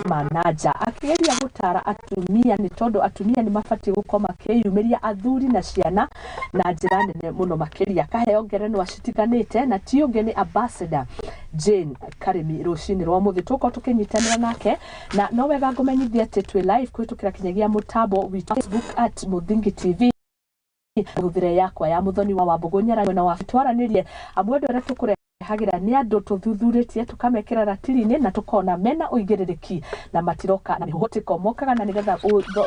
Ma na nja akĩgeria gũtara atumia, nĩ tondũ atumia nĩ mabatiĩ gũkorwo makĩyumĩria athuri na ciana na njĩra nene mũno makĩria. Kaheo ngerenwa citiganĩte na ti ũngĩ nĩ Ambassador Jane Karĩmi. Rũcinĩ rwa ũmũthĩ tũgũkorwo tũkĩnyitanĩra nake, na no wega ngũmenyithie atĩ twĩ live kũhĩtũkĩra kinyagia mũtambo witũ Facebook @MũthingiTV, hũthĩre yakwa ya Mũthoni wa Wambũgũ Nyara mwena wa twaranĩrie. Amwe andũ arĩa tũkũrehagĩra nĩ andũ tũthuthurĩtie, tũkamekĩra ratiri-inĩ na tũkona mena ũigĩrĩrĩki na matiroka na mĩhũhũtĩko, mokaga na nĩgetha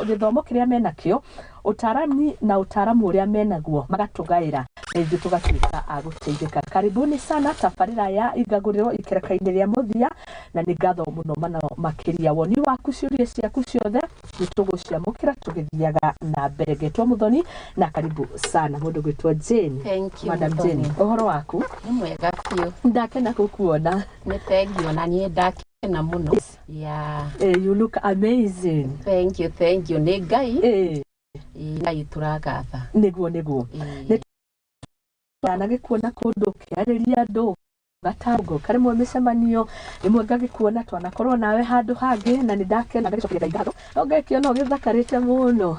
gĩthomo kĩrĩa menakĩo, ũtarani na ũtaramu ũrĩa menaguo magatũgaĩra na ithuĩ tũgatuĩka a gũteithĩka. Karibuni sana tabarĩra ya Ingagũrĩrwo ikereka-inĩ rĩa mũthia, na nĩ ngatho mũno mũno makĩria. Woni waku, ciũria ciaku ciothe nĩ tũgũciamũkĩra tũgĩthiaga na mbere. Ngetwo Mũthoni na karibu sana mũndũ gwĩtwo Jane. Thank you, Madam Mũthoni. Jane, ũhoro waku? Nĩ mwega biũ. Ndakena gũkuona. Nĩ thank you, na niĩ ndakena mũno. Yeah. You look amazing. Thank you, thank you. Nĩ Ngai. Ĩ, Ngai tũragatha. Nĩguo. Nĩ ndanagĩkuona kũndũ ũkĩarĩria andũ gatango karĩmwe mĩcemanio rĩmwe, ngagĩkuona twanakorwo nawe handũ hangĩ, na nĩ ndakena, ngagĩcokeria Ngai ngatho, no ngakĩona ũgĩthakarĩte mũno.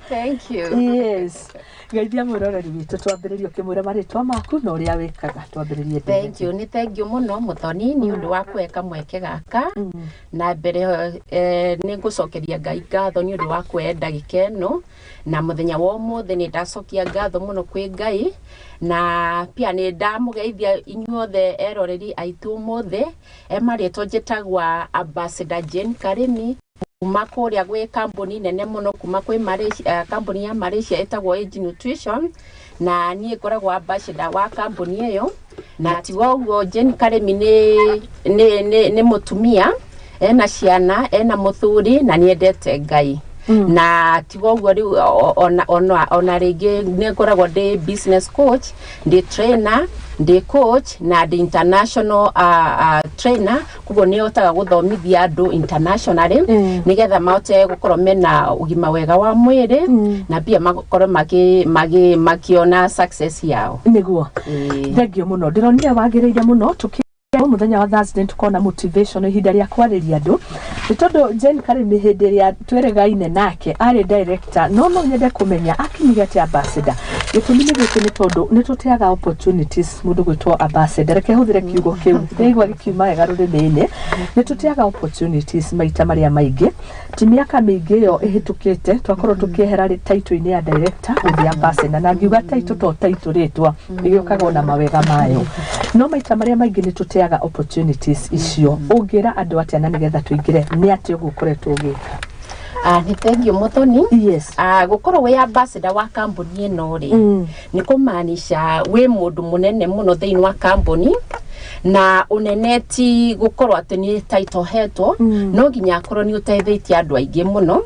Thank you. Yes, geithia mwĩroreri witũ, twambĩrĩrie ũkĩmwĩra marĩtwa maku na ũrĩa wĩkaga, twambĩrĩrie. Thank you. Nĩ thank you mũno, Mũthoni, nĩ ũndũ wa kũhe kamweke gaka. Na mbere nĩ ngũcokeria Ngai ngatho nĩ ũndũ wa kũhe ndagĩka ĩno na mũthenya wa ũmũthĩ. Nĩ ndacokia ngatho mũno kwĩ Ngai, na pia nĩ ndamũgeithia inyuothe eroreri aitũ ũmũthĩ. E marĩtwa njĩtagwa Ambassador Jane Karĩmi, kuma kũrĩa gwĩ kambuni nene mũno kuma kwĩ Malaysia, kambuni ya Malaysia ĩtagwo Age Nutrition, na niĩ ngoragwo ambassador wa kambuni ĩyo. Na tiga ũguo, Jane Karĩmi nĩ mũtumia ena ciana, ena mũthuri, na nĩendete Ngai. Na tiga ũguo rĩu ona rĩngĩ nĩ ngoragwo ndĩ business coach, ndĩ trainer, ndĩ coach na ndĩ international trainer. Koguo nĩ hotaga gũthomithia andũ internationally nĩgetha mahote gũkorwo mena ũgima wega wa mwĩrĩ na pia makorwo makĩona success yao. Nĩguo. Thengio mũno, ndĩronire wagĩrĩire mũno. Tũkĩ mũthenya wa Thursday tukona motivation, ihinda rĩa kwarĩria andũ, nĩ tondũ Jane Karĩmi hĩndĩ ĩrĩa twĩrĩgaine nake arĩ director, no nyende kũmenya akinyire atĩa ambassador. Gĩtũmi nĩ gĩkĩ, nĩ tondũ nĩ tũteaga opportunities. Mũndũ gwĩtwo ambassador, reke hũthĩre kiugo kĩu, ndĩraigua gĩkiuma wega rũrĩmĩ-inĩ. Nĩ tũteaga opportunities maita marĩa maingĩ. Ti mĩaka mĩingĩ ĩyo ĩhĩtũkĩte twakorwo tũkĩehera title-inĩ ya director gũthiĩ ambassador, na ngiuga title to title, rĩtwa ĩgĩũkaga ona mawega mayo, no maita marĩa maingĩ nĩ tũteaga opportunities icio. Ũngĩra andũ atĩa na nĩgetha tũingĩre nĩ atĩa ũguo ũkoretwo ũgĩka? Nĩ thank you, Mũthoni. Gũkorwo wĩ ambassador wa kambuni ĩno rĩ, nĩ kũmaanisha wĩ mũndũ mũnene mũno thĩinĩ wa kambuni, na ũnene ti gũkorwo atĩ nĩ title hetwo. No nginya akorwo nĩ ũteithĩtie andũ aingĩ mũno.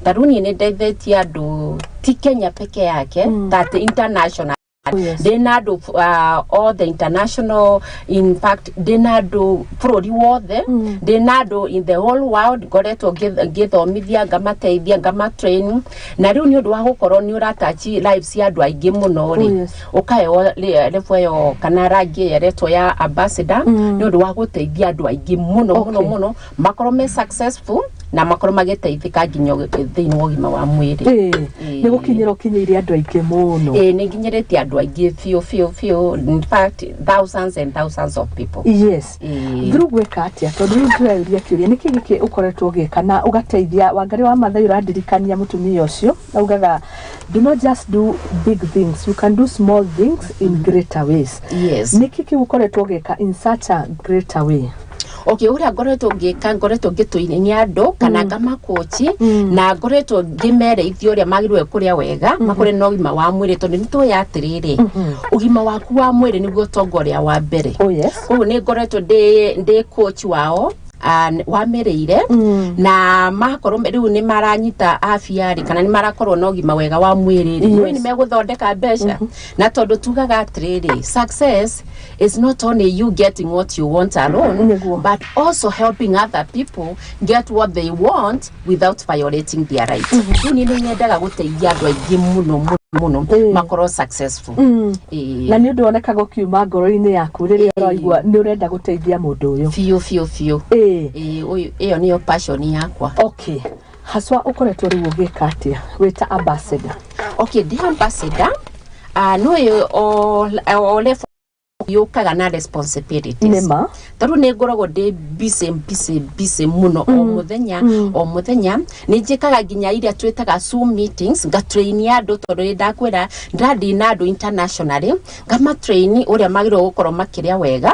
Ta rĩu niĩ nĩ ndeithĩtie andũ ti Kenya peke yake, ta atĩ international. Ndĩna andũ all the international, in fact ndĩna andũ bũrũri wothe, ndĩna andũ in the whole world ngoretwo ngĩthomithia, ngamateithia, ngamatrain. Na rĩu nĩ ũndũ wa gũkorwo nĩ ũratouch lives cia andũ aingĩ mũno rĩ, ũkaheo level ĩyo kana rangi ĩyo ĩretwo ya ambassador, nĩ ũndũ wa gũteithia andũ aingĩ mũno mũno mũno makorwo me successful na makorwo magĩteithĩka nginya thĩinĩ wa ũgima wa mwĩrĩ. Nĩ gũkinyĩra ũkinyĩire andũ aingĩ mũno. Ĩĩ, nĩ nginyĩrĩtie andũ aingĩ biũ biũ biũ, in fact thousands and thousands of people. Through gwĩka atĩa? Tondũ rĩu ndĩreyũria kĩũria, nĩkĩ gĩkĩ ũkoretwo ũgĩka na ũgateithia? Wangarĩ wa Mathai ũrandirikania mũtumia ũcio augaga, "Do not just do big things, you can do small things in greater ways." Nĩkĩ kĩu ũkoretwo ũgĩka in such a greater way? Okay, ũrĩa ngoretwo ngĩka, ngoretwo ngĩtũinia andũ kana ngamacoach, na ngoretwo ngĩmereithia ũrĩa magĩrĩirwo kũrĩa wega, makũrĩ na ũgima wa mwĩrĩ, tondũ nĩ tũĩ atĩrĩrĩ, ũgima waku wa mwĩrĩ nĩguo ũtonga ũrĩa wa mbere. Koguo nĩ ngoretwo ndĩ coach wao wa mĩrĩire, na makorwo rĩu nĩ maranyita afya rĩ, kana nĩ marakorwo na ũgima wega wa mwĩrĩ rĩ, nĩ megũthondeka mbeca. Na tondũ tugaga atĩrĩrĩ, success is not only you getting what you want alone, but also helping other people get what they want without violating their rights. Rĩu niĩ nĩ nyendaga gũteithia andũ aingĩ mũno mũno. Mũno makorwo successful. Ĩĩ. Na nĩ ũndũ wonekaga ũkiuma ngoro-inĩ yaku rĩrĩa ũraigua nĩ ũrenda gũteithia mũndũ ũyũ. Biũ biũ biũ. Ĩĩ, ũyũ ĩyo nĩyo passion yakwa. Okay, haswa ũkoretwo rĩu ũgĩka atĩa wĩta ambassador? Okay, ndi ambassador, no ĩyo o level yũkaga na responsibilities. Nĩma. Tondũ nĩ ngoragwo ndĩ busy busy busy mũno o mũthenya o mũthenya. Nĩ njĩkaga nginya iria twĩtaga Zoom meetings, ngatrain andũ, tondũ nĩ ndakwĩra ndĩrathiĩ na andũ internationally, ngamatrain ũrĩa magĩrĩirwo gũkorwo makĩrĩa wega,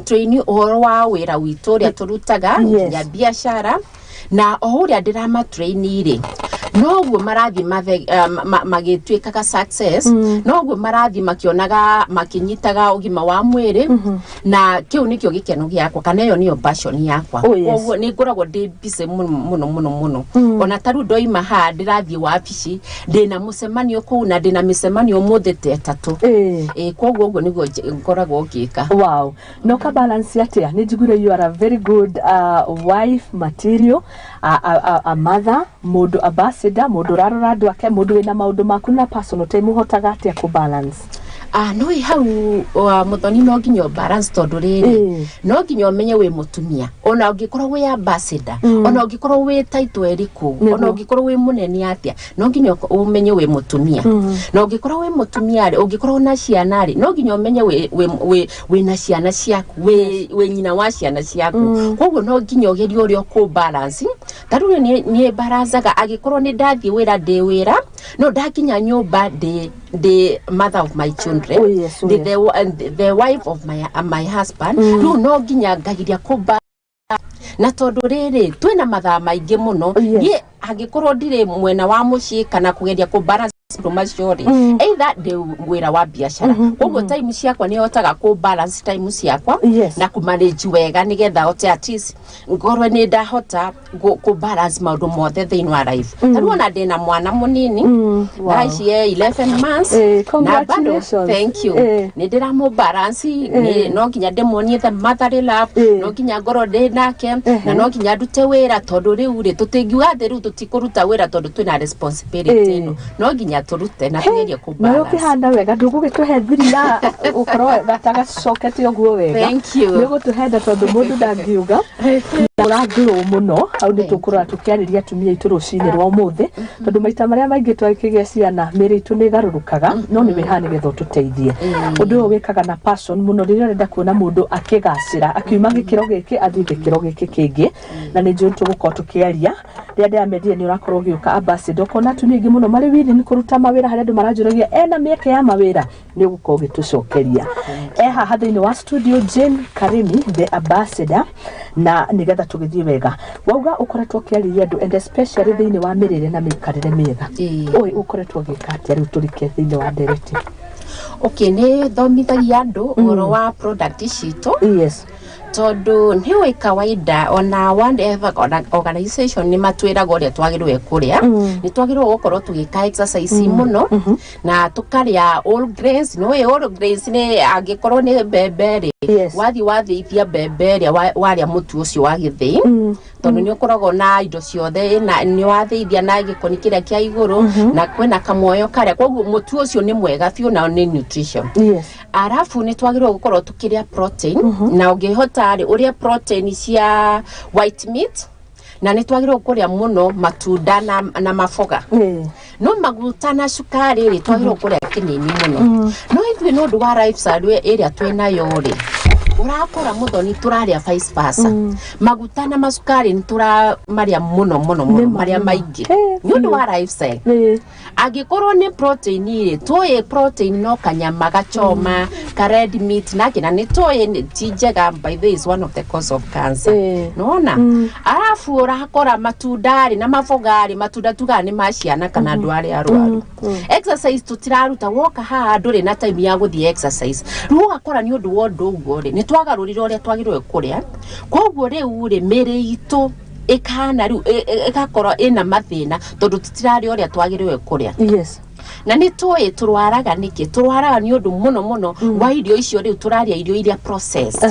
train ũhoro wa wĩra witũ ũrĩa tũrutaga, nginya biacara. Na o ũrĩa ndĩramatrain rĩ, noguo marathiĩ magĩtuĩkaga success, noguo marathiĩ makĩonaga makĩnyitaga ũgima wa mwĩrĩ, na kĩu nĩkĩo gĩkeno gĩakwa, kana ĩyo nĩyo passion yakwa. Oh, yes. Koguo nĩ ngoragwo ndĩ busy mũno mũno mũno mũno. Ona ta rĩu ndoima haha ndĩrathiĩ wabici, ndĩna mũcemanio kũu, na ndĩna mĩcemanio ũmũthĩ ta 3. Ĩ, koguo ũguo nĩguo ngoragwo ngĩka. Wow, no ka balance atĩa? Nĩ njiguire you are a very good wife material, a mother, mũndũ ambassador, mũndũ ũrarora andũ ake, mũndũ wĩna maũndũ maku na personal time. Ũhotaga atĩa kũ balance? Ah, no ĩ hau wa Mũthoni, no nginya balance, tondũ rĩrĩ, no nginya ũmenye wĩ mũtumia, ona ũngĩkorwo wĩ ambassador, ona ũngĩkorwo wĩ title ĩrĩkũ, ona ũngĩkorwo wĩ mũnene atĩa, no nginya ũmenye wĩ mũtumia. Na ũngĩkorwo wĩ mũtumia rĩ, ũngĩkorwo na ciana rĩ, no nginya ũmenye wĩ na ciana ciaku, wĩ nyina wa ciana ciaku. Koguo no nginya ũgerie ũrĩa ũkũ balance. Ta rĩu niĩ balancaga, angĩkorwo nĩ ndathiĩ wĩra, ndĩ wĩra, no ndakinya nyũmba ndĩ mother of my children, Oh, yes. ndĩ the wife of my husband. Rĩu no nginya ngagiria kũba, na tondũ rĩrĩ twĩna mathaa maingĩ mũno. Niĩ angĩkorwo ndirĩ mwena wa mũciĩ kana kũgeria kũ balance maũndũ macio rĩ, either ndĩ wĩra wa biacara, koguo time ciakwa nĩ hotaga kũ balance time ciakwa na kũ manage wega, nĩgetha hote at least ngorwo nĩ ndahota kũ balance maũndũ mothe thĩinĩ wa life. Ta rĩu ona ndĩna mwana mũnini, thaa ici e 11 months. Na bado Congratulations. Thank you. Nĩ ndĩramũ balance. No nginya ndĩmuonie the motherly love, no nginya ngorwo ndĩ nake, na no nginya ndute wĩra, tondũ rĩu rĩ, tũtingiuga atĩ rĩu tũtikũruta wĩra tondũ twĩna responsibility ĩno. No nginya tũrute na tũgerie kũ Na balance. ũkĩhanda wega, ndũgũgĩtũhe thiri ya gũkorwo gatagacokete ũguo wega. Thank you. Nĩ ũgũtũhenda, tondũ mũndũ ndangiuga na ũrangĩrwo mũno hau. Nĩ tũkũrora tũkĩarĩria atumia aitũ rũcinĩ rwa ũmũthĩ, tondũ maita marĩa maingĩ twakĩgĩa ciana mĩrĩ itũ nĩ ĩgarũrũkaga, no nĩ wĩhaha nĩgetha ũtũteithie. Ũndũ ũyũ wĩkaga na passion mũno rĩrĩa ũrenda kuona mũndũ akĩgacĩra, akiuma gĩkĩro gĩkĩ athiĩ gĩkĩro gĩkĩ kĩngĩ. Na nĩ njũĩ tũgũkorwo tũkĩaria rĩrĩa ndĩramendire nĩ ũrakorwo ũgĩũka ambassador, ũkona atumia aingĩ mũno marĩ willing kũruta mawĩra harĩa andũ maranjũragia ena mĩeke ya mawĩra. Nĩ ũgũkorwo ũgĩtũcokeria. E haha thĩinĩ wa studio Jane Karimi, the ambassador, na nĩgetha tũgĩthiĩ wega, wauga ũkoretwo ũkĩarĩria andũ and especially thĩinĩ wa mĩrĩre na mĩikarĩre mĩega. Ũĩ ũkoretwo ũgĩka atĩa rĩu tũrike thĩinĩ wa ndereti? Okay, nĩ thomithagia andũ ũhoro wa product citũ, tondũ nĩ ũĩ kawaida ona World Health Organization nĩ matwĩraga ũrĩa twagĩrĩirwo kũrĩa. Nĩ twagĩrĩirwo gũkorwo tũgĩka exercise mũno na tũkarĩa all grains. Nĩ ũĩ all grains nĩ angĩkorwo nĩ mbembe rĩ, wathiĩ wathĩithia mbembe ĩrĩa warĩa mũtu ũcio wa gĩthĩi, tondũ nĩ ũkoragwo na indo ciothe, na nĩ wathĩithia na gĩkoni kĩrĩa kĩa igũrũ na kwĩna kamoyo karĩa, koguo mũtu ũcio nĩ mwega biũ na nĩ nutrition. Arabu nĩ twagĩrĩirwo gũkorwo tũkĩrĩa protein, na ũngĩhota rĩ, ũrĩe protein cia white meat, na nĩ twagĩrĩirwo kũrĩa mũno matunda na maboga. No maguta na cukari rĩ, twagĩrĩirwo kũrĩa kĩnini mũno. No ithuĩ nĩ ũndũ wa lifestyle ĩrĩa twĩnayo rĩ, ũrakora Mũthoni tũrarĩa vice versa. Maguta na macukari nĩ tũramarĩa mũno mũno mũno, marĩa maingĩ, nĩ ũndũ wa lifestyle. Angĩkorwo nĩ protein rĩ, tũĩ protein no kanyama gachoma ka red meat na kĩna, nĩ tũĩ ti njega. By the way, is one of the cause of cancer. Nona arabu ũrakora matunda rĩ na maboga rĩ, matunda tugaga nĩ ma ciana kana andũ arĩa arwaru. Exercise tũtiraruta. Woka haha ndũrĩ na time ya gũthiĩ exercise. Rĩu ũgakora nĩ ũndũ wa ũndũ ũguo rĩ, nĩ twagarũrire ũrĩa twagĩrĩirwo kũrĩa, koguo rĩu rĩ, mĩrĩ itũ ĩkahana rĩu ĩgakorwo ĩna mathĩna, tondũ tũtirarĩa ũrĩa twagĩrĩirwo kũrĩa. Na nĩ tũĩ tũrwaraga nĩkĩ. Tũrwaraga nĩ ũndũ mũno mũno wa irio icio. Rĩu tũrarĩa irio iria processed,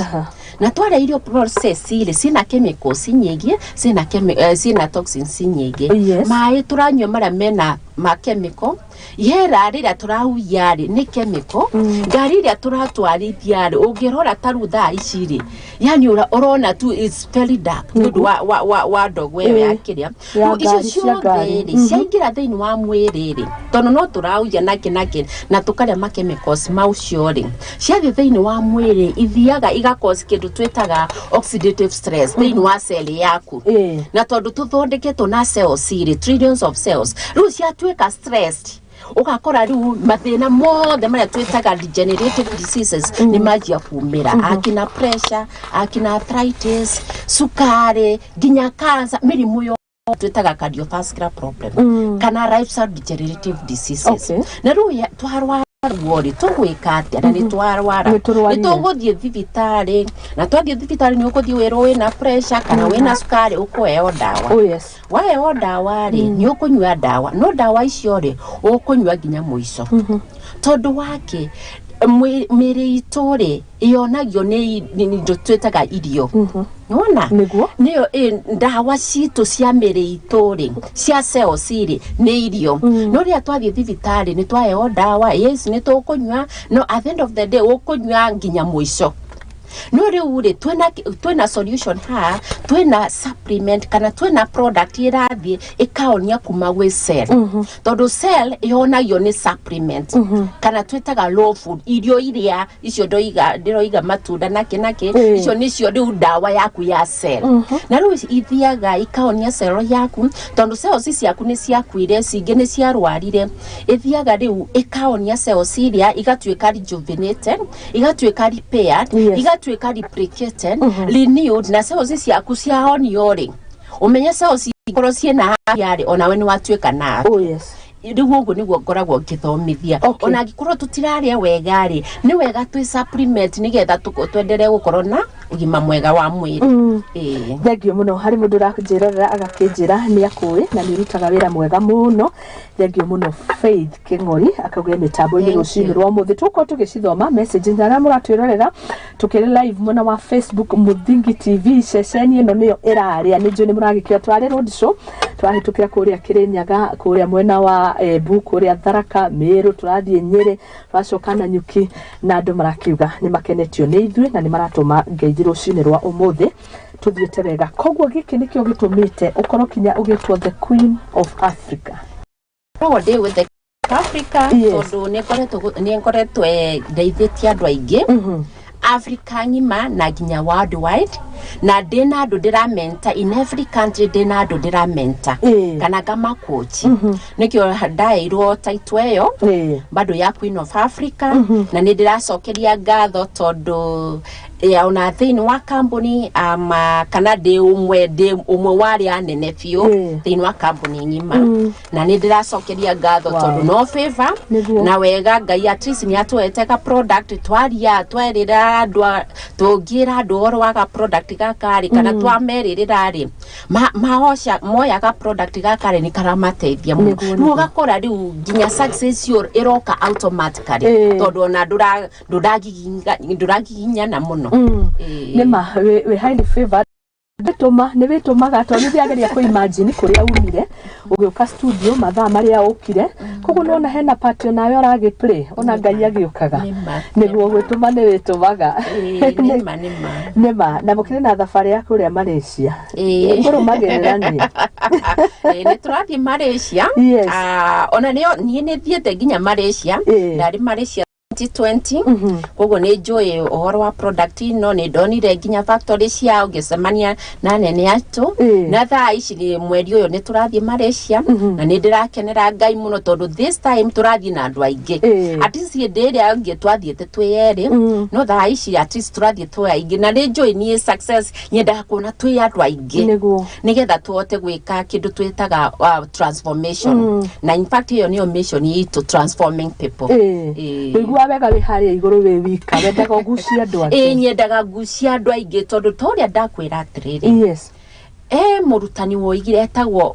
na twarĩa irio processed rĩ, ciĩna chemicals nyingĩ, ciĩna toxins nyingĩ. Maĩ tũranyua marĩa mena Ma chemical yera rĩrĩa tũrahuhia rĩ nĩ chemical. Ngari ĩrĩa tũratwarithia rĩ, ũngĩrora ta rĩu thaa ici rĩ, yani ũrona tu it's very dark nĩ ũndũ wa ndogo ĩyo ya kĩrĩa. Ya Rĩu icio ngari cia ngari. ciothe rĩ ciaingĩra thĩinĩ wa mwĩrĩ rĩ, tondũ no tũrahuhia nake na tũkarĩa ma chemicals mau rĩ, ciathiĩ thĩinĩ wa mwĩrĩ ithiaga igacause kĩndũ twĩtaga oxidative stress thĩinĩ wa cell yaku. Na tondũ tũthondeketwo na cells rĩ, trillions of cells, rĩu ciatuĩka stressed, ũgakora rĩu mathĩna mothe marĩa twĩtaga degenerative diseases nĩ manjia kumĩra, akina pressure, akina arthritis, cukari, nginya cancer, mĩrimũ yo twĩtaga cardiovascular problem kana lifestyle degenerative diseases. Na rĩu twarwara ruo rĩ, tũgwĩka atĩa? Na nĩ twarwara, Nĩ tũrwarire. nĩ tũgũthiĩ thibitarĩ, na twathiĩ thibitarĩ nĩ ũgũthiĩ wĩrwo wĩna pressure kana wĩna cukari, ũkũheo ndawa. Waheo ndawa rĩ, nĩ ũkũnyua ndawa, no ndawa icio rĩ, ũkũnyua nginya mũico, tondũ wake mĩrĩ itũ rĩ ĩonagio nĩ indo twĩtaga irio, nĩwona? Nĩyo ndawa citũ cia mĩrĩ itũ rĩ, cia cells rĩ, nĩ irio. No rĩrĩa twathiĩ thibitarĩ nĩ twaheo ndawa, yes, nĩ tũkũnyua, no at the end of the day ũkũnyua nginya mũico. No rĩu rĩ, twĩna solution haha, twĩna supplement kana twĩna product ĩrathiĩ ĩkaonia kuma gwĩ cell, tondũ cell ĩhonagio nĩ supplement kana twĩtaga raw food, irio iria icio ndoiga, ndĩroiga matunda nake icio nĩcio rĩu ndawa yaku ya cell. Na rĩu ithiaga ikaonia cell yaku, tondũ cells ciaku nĩ ciakuire, cingĩ nĩ ciarwarire, ĩthiaga rĩu ĩkaonia cells iria igatuĩka rejuvenated, igatuĩka repaired, igatuĩka replicated, renewed. Na cells ciaku ciahonio rĩ, ũmenye cells ikorwo ciĩna afya rĩ, onawe nĩ watuĩka na afya. Rĩu ũguo nĩguo ngoragwo ngĩthomithia. Ona angĩkorwo tũtirarĩa wega rĩ, nĩ wega twĩ supplement nĩgetha twenderee gũkorwo na ũgima mwega wa mwĩrĩ. Ĩĩ. Thengio mũno. Harĩ mũndũ ũranjĩrorera agakĩnjĩra nĩ akũĩ na nĩ ũrutaga wĩra mwega mũno. Thengio mũno, Faith Kĩng'ori akauga mĩtambo-inĩ. Thank Rũcinĩ you. rwa ũmũthĩ tũgũkorwo tũgĩcithoma messages na arĩa mũratwĩrorera tũkĩrĩ live mwena wa Facebook, Mũthingi TV, ceceni ĩno nĩyo ĩrarĩa. Nĩ njũĩ nĩ mũragĩkĩo twarĩ road show, twahĩtũkĩra kũrĩa Kĩrĩnyaga, kũrĩa mwena wa Embu, kũrĩa Tharaka, Mĩrũ, tũrathiĩ Nyĩrĩ, tũracoka Nanyuki, na andũ marakiuga nĩ makenetio nĩ ithuĩ na nĩ maratũma ngeithi rũcinĩ rwa ũmũthĩ tũthiĩte wega. Koguo gĩkĩ nĩkĩo gĩtũmĩte ũkorwo kinya ũgĩtwo the Queen of Africa. Koragwo ndĩ with the Africa tondũ nĩ ngoretwo ndeithĩtie andũ aingĩ Africa ng'ima na nginya worldwide, na ndĩna andũ ndĩramenta in every country, ndĩna andũ ndĩramenta kana ngamacoach. Nĩkĩo ndaheirwo title ĩyo bado ya Queen of Africa. Na nĩ ndĩracokeria ngatho tondũ ona thĩinĩ wa kambuni kana ndĩ ũmwe wa arĩa anene biũ thĩinĩ wa kambuni ng'ima, na nĩ ndĩracokeria ngatho tondũ no favor na wega Ngai at least nĩ atũhete ka product twaria twerĩra andũ tũngĩra andũ ũhoro wa ga product gaka rĩ, kana twamerĩrĩra rĩ, maoca moyaga product gaka rĩ, nĩ karamateithia mũno. Rĩu ũgakora rĩu nginya success yo ĩroka automatically tondũ ona ndũragiginyana mũno. Nĩ ma wĩ highly favored. Wĩtũma nĩ wĩtũmaga tondũ nĩ ndĩrageria kũ imagine kũrĩa umire ũgĩũka studio mathaa marĩa ũkire, koguo nĩwona hena part onawe ũragĩ play ona Ngai agĩũkaga. Nĩma. Nĩguo gwĩtũma nĩ wĩtũmaga. Nĩma, nĩma. Nĩma na mũkĩrĩ na thabarĩ ya kũrĩa Malaysia ngũrũmagĩrĩra niĩ. Nĩ tũrathiĩ Malaysia. Ah, ona nĩo niĩ nĩ thiĩte nginya Malaysia. Ndarĩ Malaysia 2020, koguo nĩ njũĩ ũhoro wa product ĩno, nĩ ndonire nginya factory ciao, ngĩcemania na nene atũ. Na thaa ici nĩ mweri ũyũ nĩ tũrathiĩ Malaysia, na nĩ ndĩrakenera Ngai mũno tondũ this time tũrathiĩ na andũ aingĩ. At least hĩndĩ ĩrĩa ĩngĩ twathiĩte twĩ erĩ, no thaa ici at least tũrathiĩ twĩ aingĩ, na nĩ njũĩ niĩ success nyendaga kuona twĩ andũ aingĩ nĩgetha tũhote gwĩka kĩndũ twĩtaga transformation. Na in fact ĩyo nĩyo mission itũ, transforming people. Wĩiguaga wega wĩ harĩa igũrũ wĩ wika, wendaga ũgucie andũ angĩ. Nyendaga ngucia andũ aingĩ tondũ ta ũrĩa ndakwĩra atĩrĩrĩ, mũrutani woigire etagwo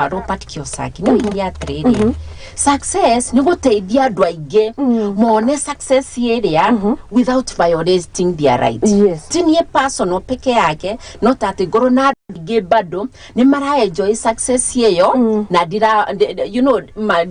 Robert Kiyosaki, nĩ oigire atĩrĩrĩ, success nĩ gũteithia andũ aingĩ mone success ĩrĩa without violating their rights. Ti niĩ personal peke yake, no ta atĩ ngorwo na andũ aingĩ bado nĩ mara enjoy success ĩyo na ndira you know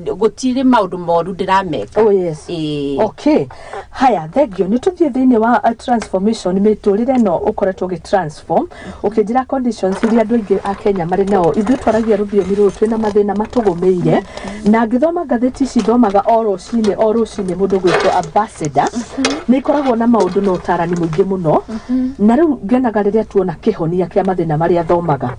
gũtirĩ maũndũ moru ndĩrameka. Oh, yes. Ĩĩ. Okay, haya, thengio. Nĩ tũthiĩ thĩinĩ wa transformation, mĩtũrĩre ĩno ũkoretwo ũgĩ transform, ũkĩnjĩra conditions iria andũ aingĩ a Kenya marĩ nao. Ithuĩ twaragia rũthiomi rũrũ, twĩna mathĩna matũgũmĩire, na ngĩthoma ngathĩti ici thomaga o rũcinĩ o rũcinĩ, mũndũ gwĩtwo ambassador, nĩ ikoragwo na maũndũ na ũtarani mũingĩ mũno, na rĩu ngenaga rĩrĩa tuona kĩhonia kĩa mathĩna marĩa thomaga.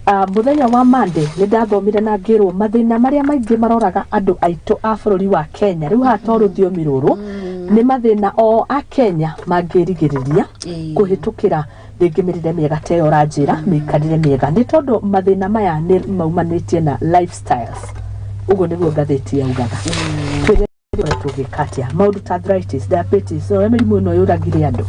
Mũthenya wa Monday nĩ ndathomire na ngĩrwo mathĩna marĩa maingĩ maroraga andũ aitũ a bũrũri wa Kenya rĩu haha to rũthiomi rũrũ, nĩ mathĩna o a Kenya mangĩrigĩrĩria kũhĩtũkĩra rĩngĩ mĩrĩre mĩega ta ĩyo ũranjĩra, mĩikarĩre mĩega, nĩ tondũ mathĩna maya nĩ maumanĩtie na lifestyles. Ũguo nĩguo ngathĩti yaugaga. Twĩre tũgĩka atĩa maũndũ ta arthritis, diabetes, ũrĩa mĩrimũ ĩno yũragire andũ.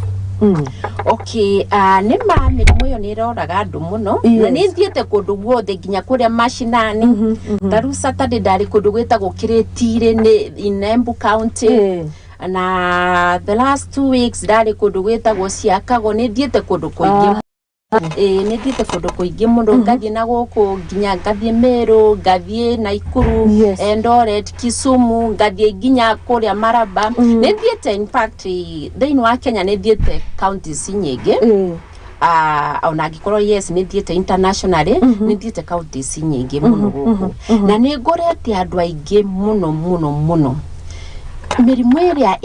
Okay, nĩ ma mĩrimũ ĩyo nĩ ĩroraga andũ mũno. Na nĩ thiĩte kũndũ guothe, nginya kũrĩa macinani. Ta rĩu Saturday ndarĩ kũndũ gwĩtagwo Kĩrĩtirĩ, nĩ in Embu County. Na the last 2 weeks ndarĩ kũndũ gwĩtagwo Ciakago. Nĩ thiĩte kũndũ kũingĩ. Ĩĩ, nĩ thiĩte kũndũ kũingĩ mũno, ngathiĩ na gũkũ nginya ngathiĩ Meru, ngathiĩ Naikuru, Eldoret, Kisumu, ngathiĩ nginya kũrĩa Maraba. Nĩ thiĩte, in fact, thĩinĩ wa Kenya nĩ thiĩte counties nyingĩ. Ona angĩkorwo, yes, nĩ thiĩte internationally, nĩ thiĩte counties nyingĩ mũno gũkũ, na nĩ ngorete andũ aingĩ mũno mũno mũno. Mĩrimũ ĩrĩa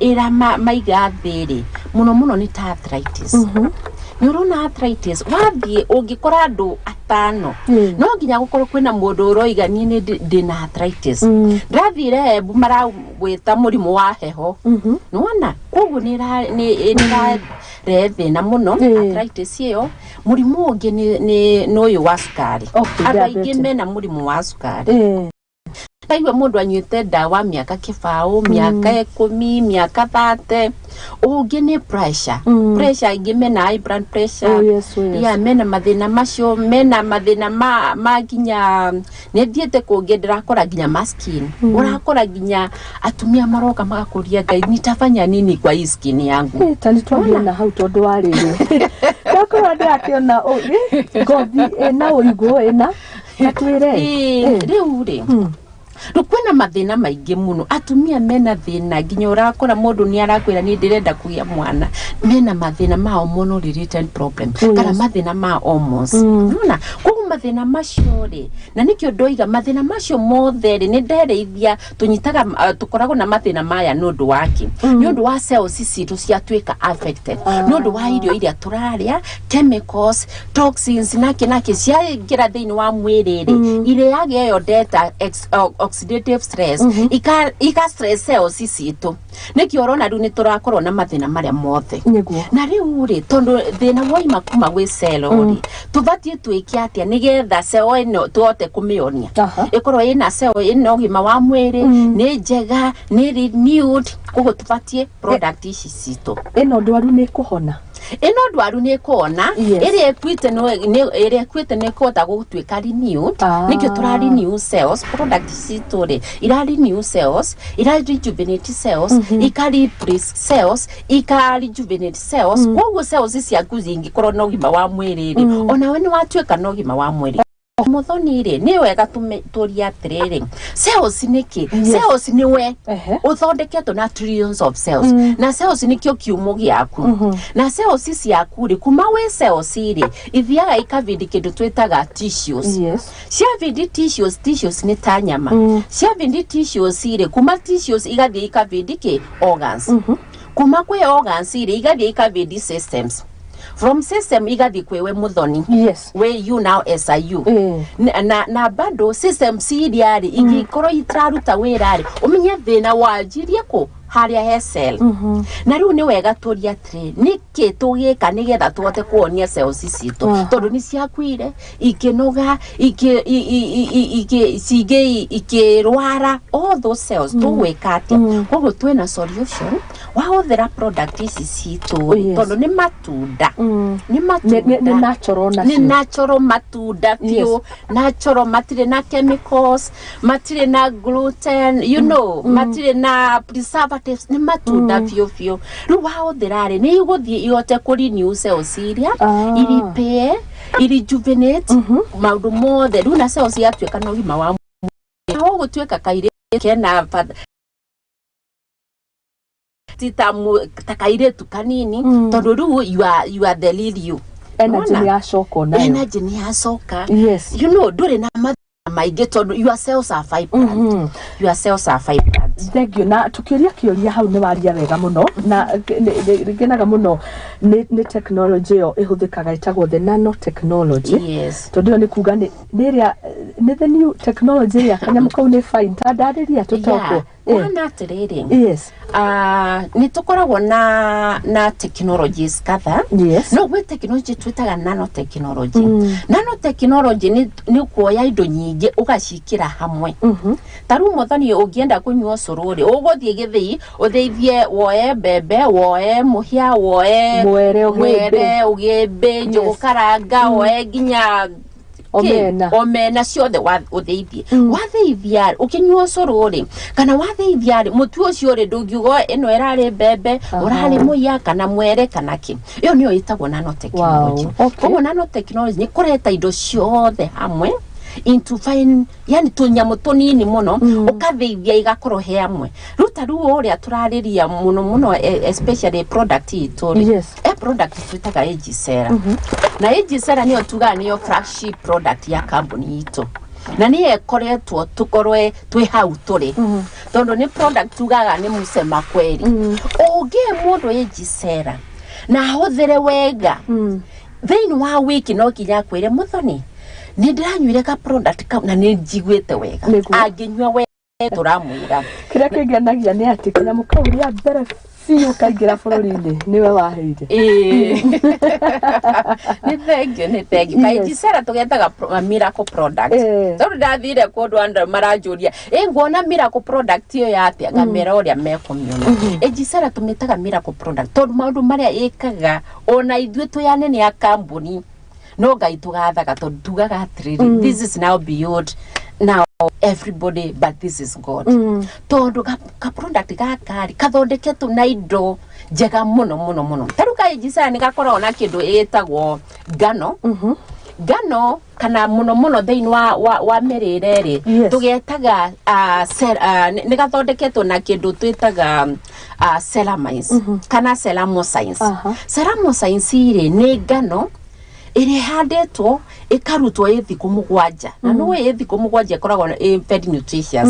ĩramaiga thĩ rĩ, mũno mũno nĩ ta arthritis. Nĩ ũrona arthritis, wathiĩ ũngĩkora andũ atano, no nginya gũkorwo kwĩna mũndũ ũroiga, "Niĩ nĩ ndĩna arthritis." Ndĩrathire Embu, marawĩta mũrimũ wa heho. Nĩwona koguo nĩ ĩrarehe thĩna mũno, arthritis ĩyo. Mũrimũ ũngĩ nĩ ũyũ wa cukari. Andũ aingĩ Diabetes. mena mũrimũ wa cukari. Ndaigua mũndũ anyuĩte ndawa mĩaka 20, mĩaka 10, mĩaka 30. Ũngĩ nĩ pressure. Pressure, aingĩ mena high blood pressure. Oh, yes. Yeah, mena mathĩna macio, mena mathĩna ma nginya nĩ thiĩte kũngĩ ndĩrakora nginya ma skin. Ũrakora nginya atumia maroka magakũria, "Ngai, nitafanya nini kwa hii skin yangu?" Ta nĩ twambie na hau, tondũ wa rĩrĩ ndakorwo ndĩrakĩona ngothi ĩna ũigũ ĩna atwĩre. Ĩĩ, rĩu rĩ, rĩu kwĩna mathĩna maingĩ mũno. Atumia mena thĩna nginya ũrakora mũndũ nĩ arakwĩra, "Niĩ ndĩrenda kũgĩa mwana." Mena mathĩna ma hormonal related problem kana mathĩna ma hormones. Nona koguo mathĩna macio rĩ, na nĩkĩo ndoiga mathĩna macio mothe rĩ, nĩ ndereithia tũnyitaga, tũkoragwo na mathĩna maya nĩ ũndũ wake, nĩ ũndũ wa cells citũ ciatuĩka affected nĩ ũndũ wa irio iria tũrarĩa, chemicals, toxins, nake nake ciaingĩra thĩinĩ wa mwĩrĩ rĩ, irĩaga ĩyo ndeta oxidative stress, ika stress cells citũ. Nĩkĩo ũrona rĩu nĩ tũrakorwo na mathĩna marĩa mothe. Na rĩu rĩ, tondũ thĩna woima kuma gwĩ cell rĩ, tũbatiĩ twĩke atĩa nĩgetha cell ĩno tũhote kũmĩonia ĩkorwo ĩna cell ĩna ũgima wa mwĩrĩ, nĩ njega, nĩ renewed? Koguo tũbatiĩ product ici citũ. Ĩno ndwaru nĩ kũhona? Ĩno ndwaru nĩ ĩkũona. Ĩrĩa ĩkuĩte ĩrĩa ĩkuĩte nĩ ĩkũhota gũtuĩka renewed. Nĩkĩo tũra renew cells. Product citũ rĩ, ira renew cells, ira rejuvenate cells, ika replace cells, ika rejuvenate cells. Koguo cells ciaku cingĩkorwo na ũgima wa mwĩrĩ rĩ, onawe nĩ watuĩka na ũgima wa mwĩrĩ. Mũthoni rĩ, nĩ wega tũrie atĩrĩrĩ, cells nĩkĩ? Cells nĩ we ũthondeketwo na trillions of cells, na cells nĩkĩo kiumo gĩaku. Na cells ciaku rĩ, kuma wĩ cells rĩ, ithiaga ikabindi kĩndũ twĩtaga tissues. Ciabindi tissues, tissues nĩ ta nyama. Ciabindi tissues rĩ, kuma tissues igathiĩ ikabindi kĩ? Organs. Kuma kwĩ organs rĩ, igathiĩ ikabindi systems. From system igathiĩ kwĩ we mũthoni, we you now as a you. Na bado systems iria rĩ, ingĩkorwo itiraruta wĩra rĩ, ũmenye thĩna wanjirie kũ? Harĩa he cell. Na rĩu nĩ wega tũrie atĩrĩ, nĩkĩ tũgĩka nĩgetha tũhote kuonia cells citũ, tondũ nĩ ciakuire, ikĩnoga, cingĩ ikĩrwara, all those cells, tũgwĩka atĩa? Koguo twĩna solution wahũthĩra product ici citũ rĩ, tondũ nĩ matunda, nĩ matunda. Nĩ natural nĩ nacio. Natural matunda biũ, natural, matirĩ na chemicals, matirĩ na gluten, matirĩ na preservatives, nĩ matunda biũ biũ. Rĩu wahũthĩra rĩ, nĩ igũthiĩ ihote kũ renew cells iria, irepair, Rejuvenate maũndũ mothe rĩu na cells yatuĩka na ũgima wa mwĩrĩ ũgũtuĩka kairĩtu kena ti ta ta kairĩtu kanini, tondũ rĩu you are the real you. Energy Wona? nĩ yacoka onayo. Energy nĩ yacoka. Ndũrĩ na mathĩna maingĩ tondũ your cells are vibrant, your cells are vibrant. Thank you. Na tukiũria kĩũria hau, nĩ waria wega mũno na ngenaga mũno nĩ technology ĩyo ĩhũthĩkaga ĩtagwo the nanotechnology. Tondũ ĩyo nĩ kuga nĩ ĩrĩa nĩ the new technology ĩrĩa kanyamũ kau nĩ fine ta ndarĩria tũtaũkwo. Wana atĩrĩrĩ, nĩ tũkoragwo na technologies kadha. No gwĩ technology twĩtaga nanotechnology. Nanotechnology nĩ kuoya indo nyingĩ ũgacikĩra hamwe. Ta rĩu Mũthoni, ũngĩenda kũnyua ũcũrũ rĩ, ũgũthiĩ gĩthĩi ũthĩithie, woe mbembe, woe mũhĩa, woe mwere, ũgĩmbĩ. Mwere, ũgĩmbĩ, njũgũ karanga, woe nginya Omena. Omena ciothe ũthĩithie. Wathĩithia ũkĩnyua ũcũrũ rĩ, kana wathĩithia rĩ, mũtu ũcio rĩ, ndũngiuga ĩno ĩrarĩ mbembe, ũrarĩ mũhĩa kana mwere kana kĩ. Ĩyo nĩyo ĩtagwo nanotechnology. Koguo nanotechnology nĩ kũreta indo ciothe hamwe into fine, yani tũnyamũ tũnini mũno, ũkathĩithia igakorwo he hamwe. Rĩu ta rĩu ũrĩa tũrarĩria mũno mũno, especially product itũ rĩ, e product twĩtaga Agisera, na Agisera nĩyo tugaga nĩyo flagship product ya kambuni itũ, na nĩyo ĩkoretwo tũkorwe twĩ hau tũrĩ, tondũ nĩ product tugaga nĩ musema kweli. Ũngĩhe mũndũ Agisera na ahũthĩre wega, thĩinĩ wa wiki no nginya akwĩre, "Mũthoni, nĩ ndĩranyuire ka product kau na nĩ njiguĩte wega." Angĩnyua wega, tũramwĩra. Kĩrĩa kĩngenagia nĩ atĩ kanyamũ kau rĩa mbere biũ kaingĩra bũrũri-inĩ nĩwe waheire. Ĩĩ. Nĩ thank you, nĩ thank you. Kaijicera tũgetaga miracle product. Tondũ ndathire kũndũ andũ maranjũria, ĩ nguona miracle product ĩyo ya atĩa? Ngamera ũrĩa mekũmĩona. Ejicera tũmĩtaga miracle product tondũ maũndũ marĩa ĩkaga, ona ithuĩ twĩ anene a kambuni no Ngai tũgathaga, tondũ tugaga atĩrĩrĩ, this is now beyond now everybody, but this is God, tondũ ka product gaka rĩ, kathondeketwo na indo njega mũno mũno mũno. Ta rĩu kaijicera nĩ gakoragwo na kĩndũ ĩtagwo ngano. Ngano kana mũno mũno thĩinĩ wa mĩrĩre rĩ, tũgetaga nĩ gathondeketwo na kĩndũ twĩtaga ceramines kana ceramoscience. Ceramoscience rĩ, nĩ ngano ĩrĩa ĩhandĩtwo ĩkarutwo ĩ thikũ 7, na nĩũĩ ĩ thikũ 7 ĩkoragwo ĩ very nutritious.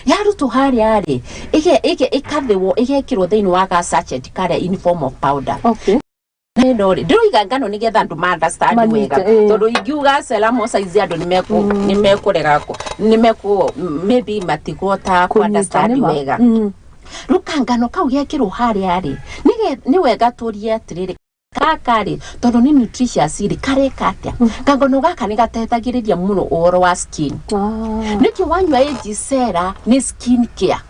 Yarutwo harĩa rĩ, ĩkathĩwo, ĩgekĩrwo thĩinĩ wa ga sachet karĩa in form of powder. Ĩno rĩ, ndĩroiga ngano nĩgetha andũ ma understand Manyite, wega, tondũ ingiuga ceramosize andũ nĩmekũrega nĩmeku maybe matigota ku Kũnyita, understand nĩma. wega. Rĩu kangano kau gekĩrwo harĩa rĩ, nĩ wega tũrie atĩrĩrĩ, gaka rĩ, tondũ nĩ nutritious rĩ, kareka atĩa? Kangano gaka nĩ gateithagĩrĩria mũno ũhoro wa skin. Nĩkĩo wanyua Agisera nĩ skin care,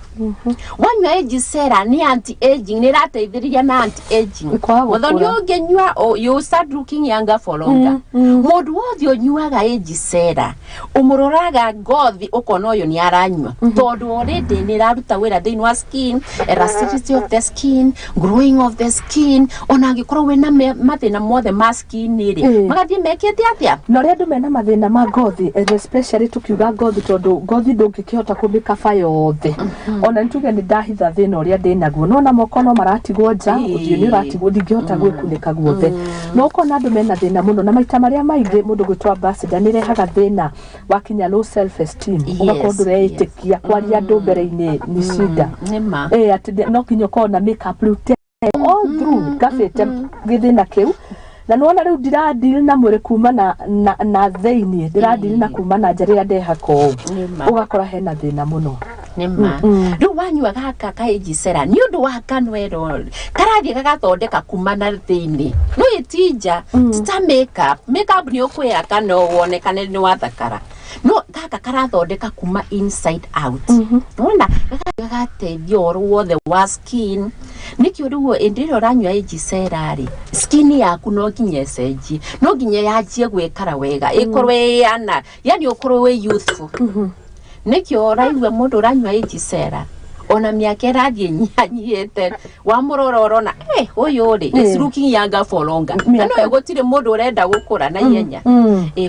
wanyua Agisera nĩ anti aging, nĩ ĩrateithĩrĩria na anti aging. Kwaga Mũthoni, gũkũra. ũngĩnyua you start looking younger for longer. Mũndũ wothe ũnyuaga Agisera, ũmũroraga ngothi ũkona ũyũ nĩ aranyua, tondũ already nĩ ĩraruta wĩra thĩinĩ wa skin, elasticity of the skin, glowing of the skin. Ona angĩkorwo wĩna mathĩna mothe ma skin rĩ, magathiĩ mekĩte atĩa? Na ũrĩa andũ mena mathĩna ma ngothi, and especially tukiuga ngothi, tondũ ngothi ndũngĩkĩhota kũmĩkaba yothe. Ona nĩ tuge nĩ ndahitha thĩna ũrĩa ndĩnaguo, no na moko no maratigwo nja, ũthiũ nĩ ũratigwo, ndingĩhota gwĩkunĩka guothe. No ũkona andũ mena thĩna mũno, na maita marĩa maingĩ mũndũ gwĩtwo ambassador nĩ ĩrehaga thĩna wakinya low self esteem, ũgakorwo ndũreĩtĩkia, kwaria andũ mbere-inĩ nĩ shida. Nĩma. Atĩ no nginya ũkorwo na makeup rĩu all through ngabĩte gĩthĩna kĩu, na nĩwona rĩu ndiradeal na mwĩrĩ kuma na thĩiniĩ, ndĩradeal na kuma na nja rĩrĩa ndehaka ũũ. Nĩma. Ũgakora hena thĩna mũno. Nĩma. Rĩu wanyua gaka kaĩnjicera nĩ ũndũ wa ngano ĩno, karathiĩ gagathondeka kuma na thĩinĩ, no ĩtinja ti ta makeup. Makeup nĩ ũkwĩhaka no wonekane nĩ wathakara, no gaka karathondeka kuma inside out. Wona gagateithia ũhoro wothe wa skin. Nĩkĩo rĩu hĩndĩ ĩrĩa ũranyua Ĩnjicera rĩ, skin yaku no nginya ĩcenjie, no nginya yanjie gwĩkara wega, ĩkorwo ĩyana, yani ũkorwo wĩ youthful. Nĩkĩo ũraigua mũndũ ũranyua Ĩnjicera Ona mĩaka ĩrathiĩ nyihanyihĩte, wamũrora ũrona, "Eh, ũyũ rĩ is looking younger for longer." Na Mĩaka- no gũtirĩ mũndũ ũrenda gũkũra na ihenya.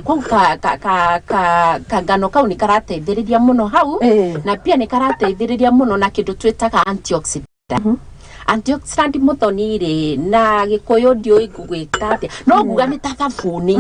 Kwoguo ka ngano kau nĩ karateithĩrĩria mũno hau. Na pia nĩ karateithĩrĩria mũno na kĩndũ twĩtaga antioxidant. Antioxidant, mũthoni rĩ, na Gĩkũyũ ndiũĩ ngũgwĩta atĩa, no nguga nĩ ta thabuni.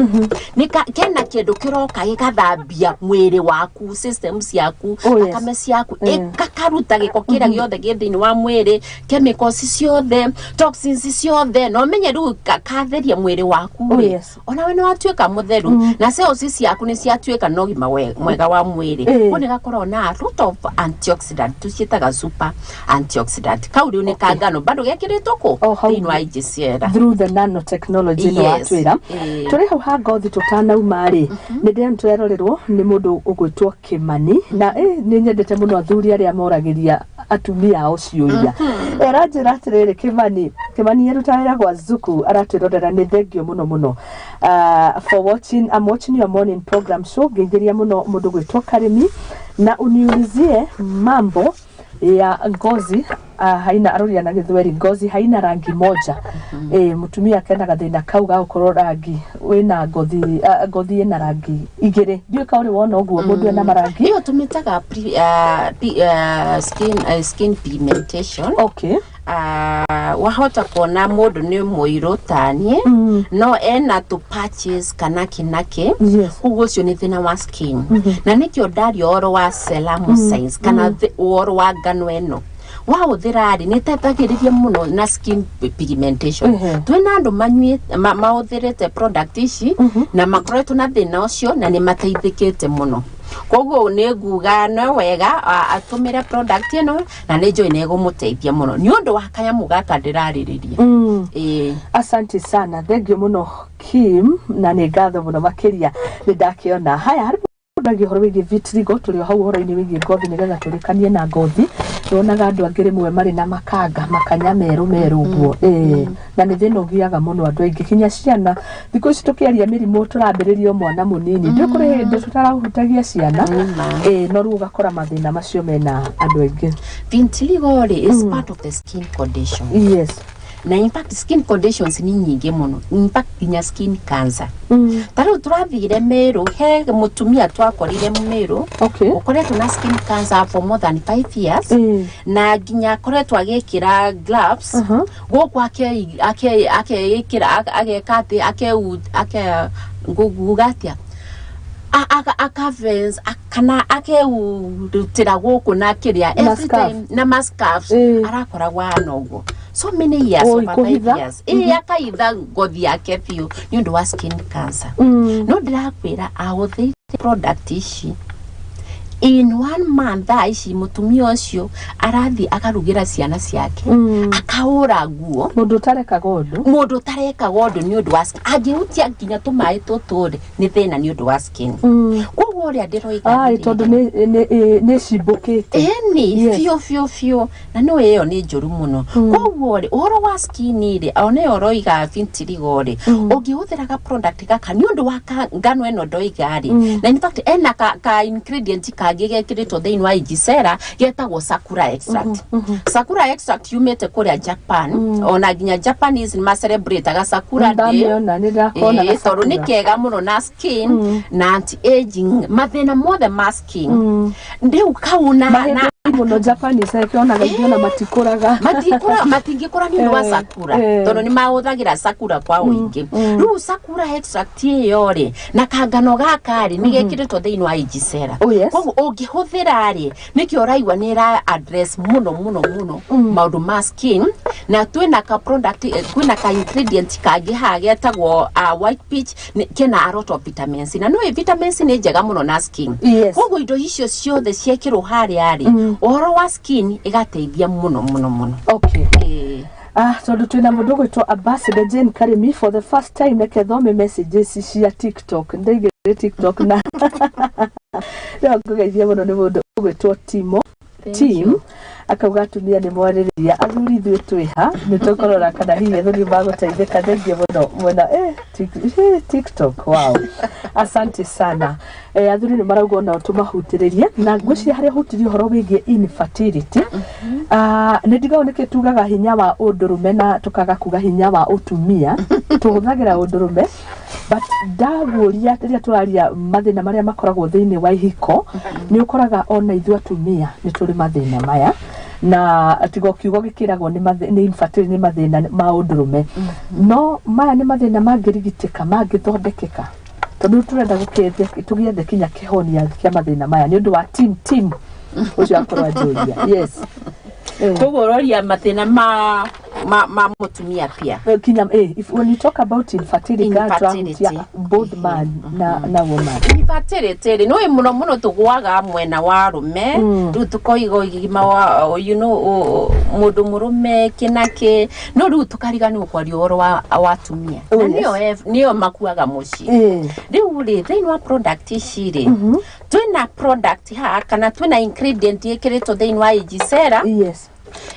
Nĩ kena kĩndũ kĩroka gĩgathambia mwĩrĩ waku, system ciaku, thakame ciaku, ĩgakaruta gĩko kĩrĩa gĩothe gĩ thĩinĩ wa mwĩrĩ, chemicals ciothe, toxins ciothe. Na ũmenye rĩu katheria mwĩrĩ waku rĩ, onawe nĩ watuĩka mũtheru na cells ciaku nĩ ciatuĩka na ũgima mwega wa mwĩrĩ. Kũu nĩ gakoragwo na a lot of antioxidant, tũciĩtaga super antioxidant. Kau rĩu nĩ kangano bado gekĩrĩtwo kũ O hau. Thĩinĩ wa Ijiciera. Through the nanotechnology no watwĩra. Tũrĩ hau ha ngothi tũtanauma rĩ, nĩ ndĩrona tũrerorerwo nĩ mũndũ ũgwĩtwo Kĩmani, na nĩ nyendete mũno athuri arĩa moragĩria atumia ao ciũria. Aranjĩra atĩrĩrĩ, Kĩmani, Kĩmani aruta wĩra gwa Zuku, aratwĩrorera, nĩ thengio mũno mũno for watching. I'm watching your morning program show. Ngeithĩria mũno mũndũ gwĩtwo Karĩmi na uniulizie mambo ya ngozi. Haina, aroria na Gĩthweri, ngozi haina rangi moja. Mũtumia kena gathĩna kau ga gũkorwo rangi wĩna ngothi, ngothi ĩna rangi igĩrĩ. Ndiũĩ ka ũrĩ wona ũguo mũndũ ena marangi. Ĩyo tũmĩtaga skin pigmentation. Wahota kuona mũndũ nĩ mũirũ taniĩ, no ena tũ patches kana kĩnakĩ. Koguo ũcio nĩ thĩna wa skin, na nĩkĩo ndaria ũhoro wa ceramosides kana ũhoro wa ngano ĩno wahũthĩra rĩ, nĩ ĩteithagĩrĩria mũno na skin pigmentation. Twĩna andũ mahũthĩrĩte product ici na makoretwo na thĩna ũcio na nĩ mateithĩkĩte mũno. Koguo nĩ nguga no wega atũmĩre product ĩno, na nĩ njũĩ nĩ ĩgũmũteithia mũno nĩ ũndũ wa kanyamũ gaka ndĩrarĩrĩria. Ĩĩ. Asante sana, thengio mũno Kim, na nĩ ngatho mũno makĩria, nĩ ndakĩona haya harĩ mũndũ ũhoro wĩgiĩ vitiligo. Tũrĩ o hau ũhoro-inĩ wĩgiĩ ngothi, nĩgetha tũrĩkanie na ngothi. Nĩwonaga andũ angĩ rĩmwe marĩ na makanga, makanya merũ merũ ũguo. Ĩĩ, na nĩ thĩna ũgiaga mũno andũ aingĩ, kinya ciana. Thikũ ici tũkĩaria mĩrimũ tũrambĩrĩria o mwana mũnini, ndiũ kũrĩ hĩndĩ tũtarahutagia ciana. Ĩĩ, no rĩu ũgakora mathĩna macio mena andũ aingĩ. Vitiligo rĩ is part of the skin condition. Na in fact skin conditions nĩ nyingĩ mũno, in fact nginya skin cancer. Ta rĩu tũrathire Meru, he mũtumia twakorire Meru ũkoretwo na skin cancer for more than 5 years, na nginya akoretwo agĩkĩra gloves gũkũ, akeĩkĩra, ageka atĩ ake nguga atĩa, akavens kana akeurutĩra gũkũ na kĩrĩa Na every scarf. time na ma scarves. Arakoragwo ahana ũguo so many years, Oi, over 5 kũhitha. years. Ĩĩ, akaitha ngothi yake biũ nĩ ũndũ wa skin cancer. No ndĩrakwĩra ahũthĩrire product ici, in one month thaa ici mũtumia ũcio arathiĩ akarugĩra ciana ciake, akahũra nguo. Mũndũ ũtarekaga ũndũ. Mũndũ ũtarekaga ũndũ nĩ ũndũ wa skin. Angĩhutia nginya tũmaĩ tũtũ rĩ, nĩ thĩna nĩ ũndũ wa skin. Koguo ũrĩa ndĩroiga Ai, nĩ tondũ rĩrĩ. nĩ cimbũkĩte. Ĩni. Biũ biũ biũ, na nĩ ĩyo nĩ njũru mũno. Koguo rĩ, ũhoro wa skin rĩ, ona ĩyo ũroiga vitiligo rĩ, ũngĩhũthĩra ga product gaka nĩ ũndũ wa ngano ĩno ndoiga rĩ, na in fact ena ka ingredient kangĩ gekĩrĩtwo thĩinĩ wa Ijisera getagwo sakura extract. Sakura extract yumĩte kũrĩa Japan, ona nginya Japanese nĩ macelebrataga sakura day. Ndamĩona, nĩ ndakona. Ĩĩ, tondũ nĩ kega mũno na skin na anti aging, mathĩna mothe ma skin. Rĩu kau na Mahĩndĩ mũno Japanese kĩonaga ingĩona matikũraga. Matikũra, matingĩkũra nĩ ũndũ wa sakura, tondũ nĩ mahũthagĩra sakura kwa ũingĩ. Rĩu sakura extract ĩyo rĩ, na kangano gaka rĩ, nĩ gekĩrĩtwo thĩinĩ wa Ijisera. Koguo ũngĩhũthĩra rĩ, nĩkĩo ũraigua nĩ ĩra address mũno mũno mũno maũndũ ma skin. Na twĩna ka product, kwĩna ka ingredient kangĩ haha getagwo white peach, kena a lot of vitamin C, na nĩũĩ vitamin C nĩ njega mũno na skin. Koguo indo icio ciothe ciekĩrwo harĩa rĩ, ũhoro wa skin ĩgateithia mũno mũno mũno. Ĩĩ. Ah, tondũ twĩna mũndũ ũgwĩtwo Ambassador Jane Karimi for the first time, reke thome messages cia TikTok. Ndaigĩrĩire TikTok na rĩo ngũgeithia mũno nĩ mũndũ ũgwĩtwo Timo. Team akauga atumia nĩ mwarĩrĩria, athuri ithuĩ twĩha nĩ tũkũrora kana hihi athuri magũteithĩka. Thengiũ mũno mwena TikTok. Wow, asante sana. Athuri nĩ marauga onao tũmahutĩrĩrie, na ngwĩciria harĩa hutirie ũhoro wĩgiĩ infertility. Nĩ ndigagwo nĩkĩ tugaga hinya wa ũndũrũme na tũkaga kuga hinya wa ũtumia. Tũhũthagĩra ũndũrũme, but ndaguũria rĩrĩa tũraria mathĩna marĩa makoragwo thĩinĩ wa ihiko, nĩ ũkoraga ona ithuĩ atumia nĩ tũrĩ mathĩna maya, na tiga kiugo gĩkĩragwo nĩ infertility nĩ mathĩna ma ũndũrũme, no maya nĩ mathĩna mangĩrigitĩka, mangĩthondekeka, tondũ tũrenda tũgĩethe kinya kĩhonia kĩa mathĩna maya nĩ ũndũ wa team ũcio akorwo anjũria. Yes. Koguo ũroria mathĩna ma mũtumia pia? Kinya if when you talk about infertility, Infertility. tũrahutia both man na woman. Infertility rĩ, nĩũĩ mũno mũno tũgwaga mwena wa arũme. Rĩu tũkoiga ũgima wa mũndũ mũrũme kĩnakĩ, no rĩu tũkariganĩrwo kwaria ũhoro wa atumia. Na nĩo makuaga mũciĩ. Rĩu rĩ, thĩinĩ wa product ici rĩ, twĩna product haha kana twĩna ingredient ĩkĩrĩtwo thĩinĩ wa Ejisera,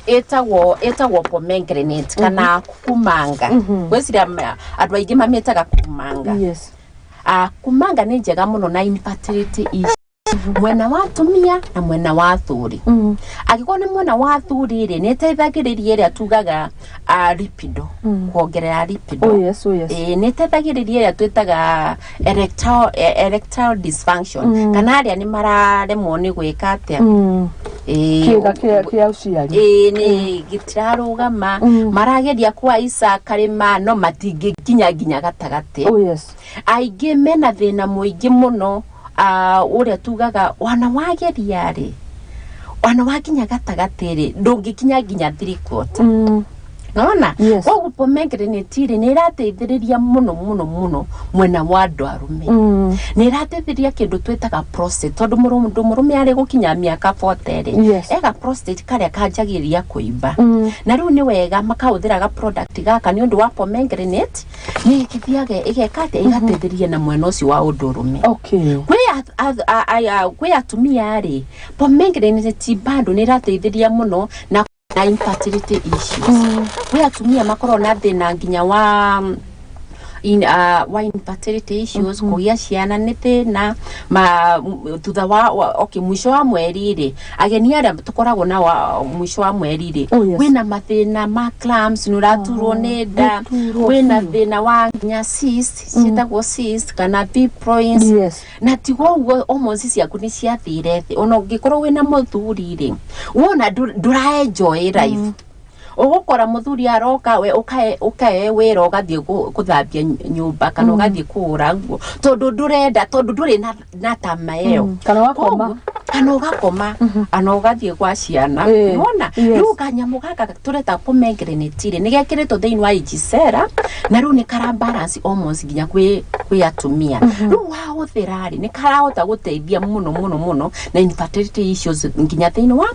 ĩtagwo pomegranate kana kumanga. Gwĩciria andũ aingĩ mamĩtaga kumanga. Kumanga nĩ njega mũno na infertility issue mwena wa atumia na mwena wa athuri. Angĩkorwo nĩ mwena wa athuri rĩ, nĩ ĩteithagĩrĩria ĩrĩa tugaga libido, kuongerera libido. Oh yes. Ĩĩ, nĩ ĩteithagĩrĩria ĩrĩa twĩtaga erectile dysfunction, kana arĩa nĩ mararemwo nĩ gwĩka atĩa. Kĩga kĩa ũciari. Ĩĩ, nĩ gĩtirarũgama. Marageria kwaica karĩma no matingĩkinya nginya gatagatĩ. Aingĩ mena thĩna mũingĩ mũno, ũrĩa tugaga wana wageria rĩ, wana wakinya gatagatĩ rĩ, ndũngĩkinya nginya 3/4. Nona? Yes. Koguo pomegranate rĩ, nĩ ĩrateithĩrĩria mũno mũno mũno mwena wa andũ arũme. Nĩ ĩrateithĩrĩria kĩndũ twĩtaga prostate, tondũ mũndũ mũrũme arĩ gũkinya mĩaka 40 rĩ, ega prostate karĩa kanjagĩrĩria kũimba. Na rĩu nĩ wega makahũthĩra ga product gaka nĩ ũndũ wa pomegranate, nĩ ĩgĩthiaga ĩgeka atĩa, ĩgateithĩrĩria na mwena ũcio wa ũndũrũme. Kwĩ atumia rĩ, pomegranate bado nĩ ĩrateithĩrĩria mũno na infertility issues. Kwĩ atumia makoragwo na thĩna nginya wa infertility issues, kũgĩa ciana nĩ thĩna ma thutha wa okay, mũico wa mweri rĩ, ageni arĩa tũkoragwo na wa mũico wa mweri rĩ, kwĩna mathĩna ma cramps, nĩ ũraturwo nĩ nda, gũturwo kwĩna biũ. Thĩna wa nginya cyst, ciĩtagwo cyst kana fibroids. Na tigo ũguo, hormones ciaku nĩ ciathire thĩ. Ona ũngĩkorwo wĩna mũthuri rĩ, wona ndũra enjoy life. Ũgũkora mũthuri aroka, we ũkae wĩra, ũgathiĩ gũthambia nyũmba kana ũgathiĩ kũhũra nguo, tondũ ndũrenda, tondũ ndũrĩ na tama ĩyo. Kana ũgakoma. Kana ũgakoma, kana ũgathiĩ gwa ciana. Nĩwona? Rĩu kanyamũ gaka tũreta pomegranate rĩ, nĩ gekĩrĩtwo thĩinĩ wa Ejisera, na rĩu nĩ kara balance hormones nginya kwĩ atumia. Rĩu wahũthĩra rĩ, nĩ karahota gũteithia mũno mũno mũno na infertility issues nginya thĩinĩ wa,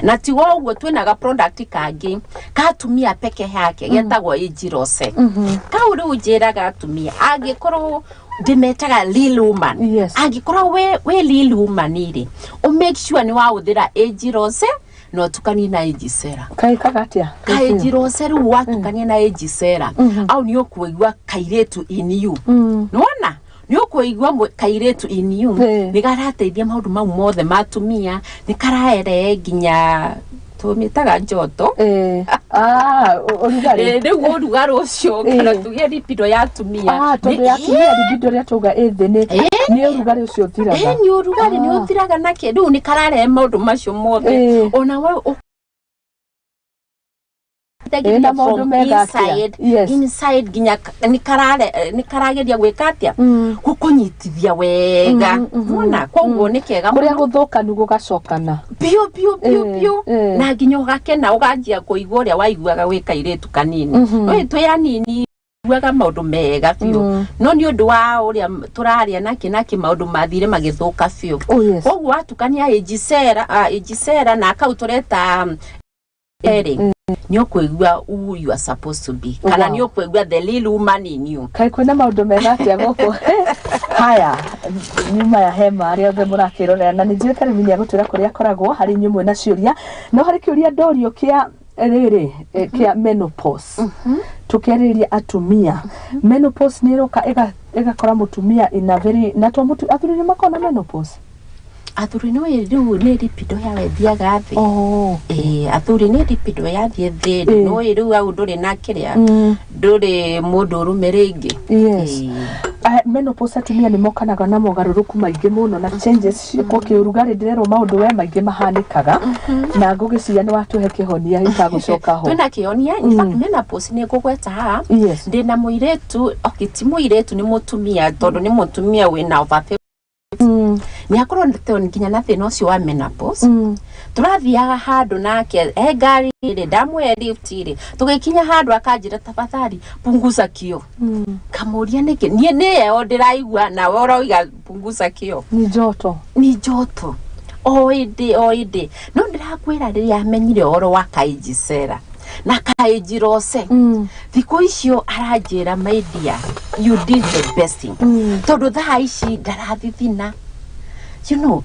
na tigo ũguo, twĩna ga product kangĩ ka atumia peke yake getagwo Ejirose. Kau rĩu njĩraga atumia, angĩkorwo ndĩmetaga real woman, angĩkorwo wĩ real woman rĩ, ũ make sure nĩ wahũthĩra Ejirose na ũtukanie na Ejisera. Kaĩkaga atĩa? Kaejirose rĩu watukania na Ejisera au, nĩ ũkũigua kairĩtu in you. Nĩwona, nĩ ũkũigua kairĩtu in you. Nĩ karateithia maũndũ mau mothe ma atumia, nĩ karaere nginya tũmĩtaga njoto. Ah, ũrugarĩ. Rĩu ũrugarĩ ũcio kana tuge libido ya atumia. Ah, tondũ ya atumia libido ĩrĩa twauga ĩ thĩ nĩ ũrugarĩ ũcio ũthiraga. Nĩ ũrugarĩ nĩ ũthiraga nake, rĩu nĩ kararehe maũndũ macio mothe. Ona we Na maũndũ mega atĩa? Inside nginya nĩ karageria gwĩka atĩa, gũkũnyitithia wega. Wona, koguo nĩ kega Kũrĩa mũno. Gũthũkanu gũgacokana. Biũ biũ biũ. Biũ. Na nginya ũgakena, ũganjia kũigua ũrĩa waiguaga wĩ kairĩtu kanini. Ĩ twĩ anini iguaga maũndũ mega biũ, no nĩ ũndũ wa ũrĩa tũraria nake maũndũ mathire magĩthũka biũ. Koguo watukania Ejisera na kau tũreta erĩ, nĩ ũkũigua who you are supposed to be, kana nĩ ũkũigua the real woman in you. Kaĩ kwĩna maũndũ mega atĩa gũkũ? Haya, nyuma ya hema arĩa othe mũrakĩrorera, na nĩ njũĩ Karimi nĩ agũtwĩra kũrĩa akoragwo harĩ inyuĩ mwĩna ciũria. No harĩ kĩũria ndorio kĩa rĩrĩ, kĩa menopause, tũkĩarĩrĩria atumia. Menopause nĩ ĩroka ĩgakora mũtumia in a very na to mũtu, athuri nĩ makoragwo na menopause? Athuri nĩ rĩu nĩ libido yawe ĩthiaga thĩ. Ĩĩ, athuri nĩ libido yathiĩ thĩ. Nĩ rĩu au ndũrĩ na kĩrĩa, ndũrĩ mũndũ ũrũme rĩngĩ. Menopause atumia nĩ mokanaga na mogarũrũku maingĩ mũno na changes ciĩkwo kĩũrugarĩ. Ndĩrerwo maũndũ we maingĩ mahanĩkaga, na ngũgĩciria nĩ watũhe kĩhonia gĩtagũcoka ho. Twĩna kĩhonia. In fact, menopause nĩ ngũgweta haha. Ndĩna mũirĩtu, okay, ti mũirĩtu, nĩ mũtumia, tondũ nĩ mũtumia wĩna over 50. Nĩ akorwo nginya na thĩna ũcio wa menopause. Tũrathiaga handũ nake e ngari rĩ, ndamũhe lift rĩ, tũgĩkinya handũ akanjĩra, "Tafadhali punguza kio." Kamũria, "Nĩkĩ? Niĩ nĩyo ndĩraigua nawe ũroiga punguza kio." Nĩ njoto. Nĩ njoto o ĩndĩ o ĩndĩ. No ndĩrakwĩra, rĩrĩa amenyire ũhoro wa Kaijicera na Kaijirose, thikũ icio aranjĩra, "My dear, you did the best thing." Tondũ thaa ici ndarathithina,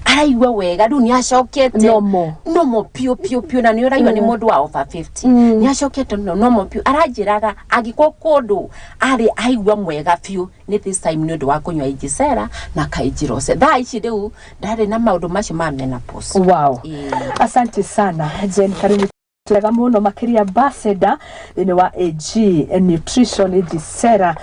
araigua wega, rĩu nĩ acokete Normal. Normal piũ piũ piũ, na nĩ ũraigua nĩ mũndũ wa over 50. Nĩ acokete normal piũ. Aranjĩraga angĩkorwo kũndũ arĩ aigua mwega biũ nĩ this time, nĩ ũndũ wa kũnyua Ijicera na Kaijirose. Thaa ici rĩu ndarĩ na maũndũ macio ma menopause. Asante sana, Jen Karimi, twega mũno makĩria, ambassador thĩinĩ wa AG Nutrition, AG Sera,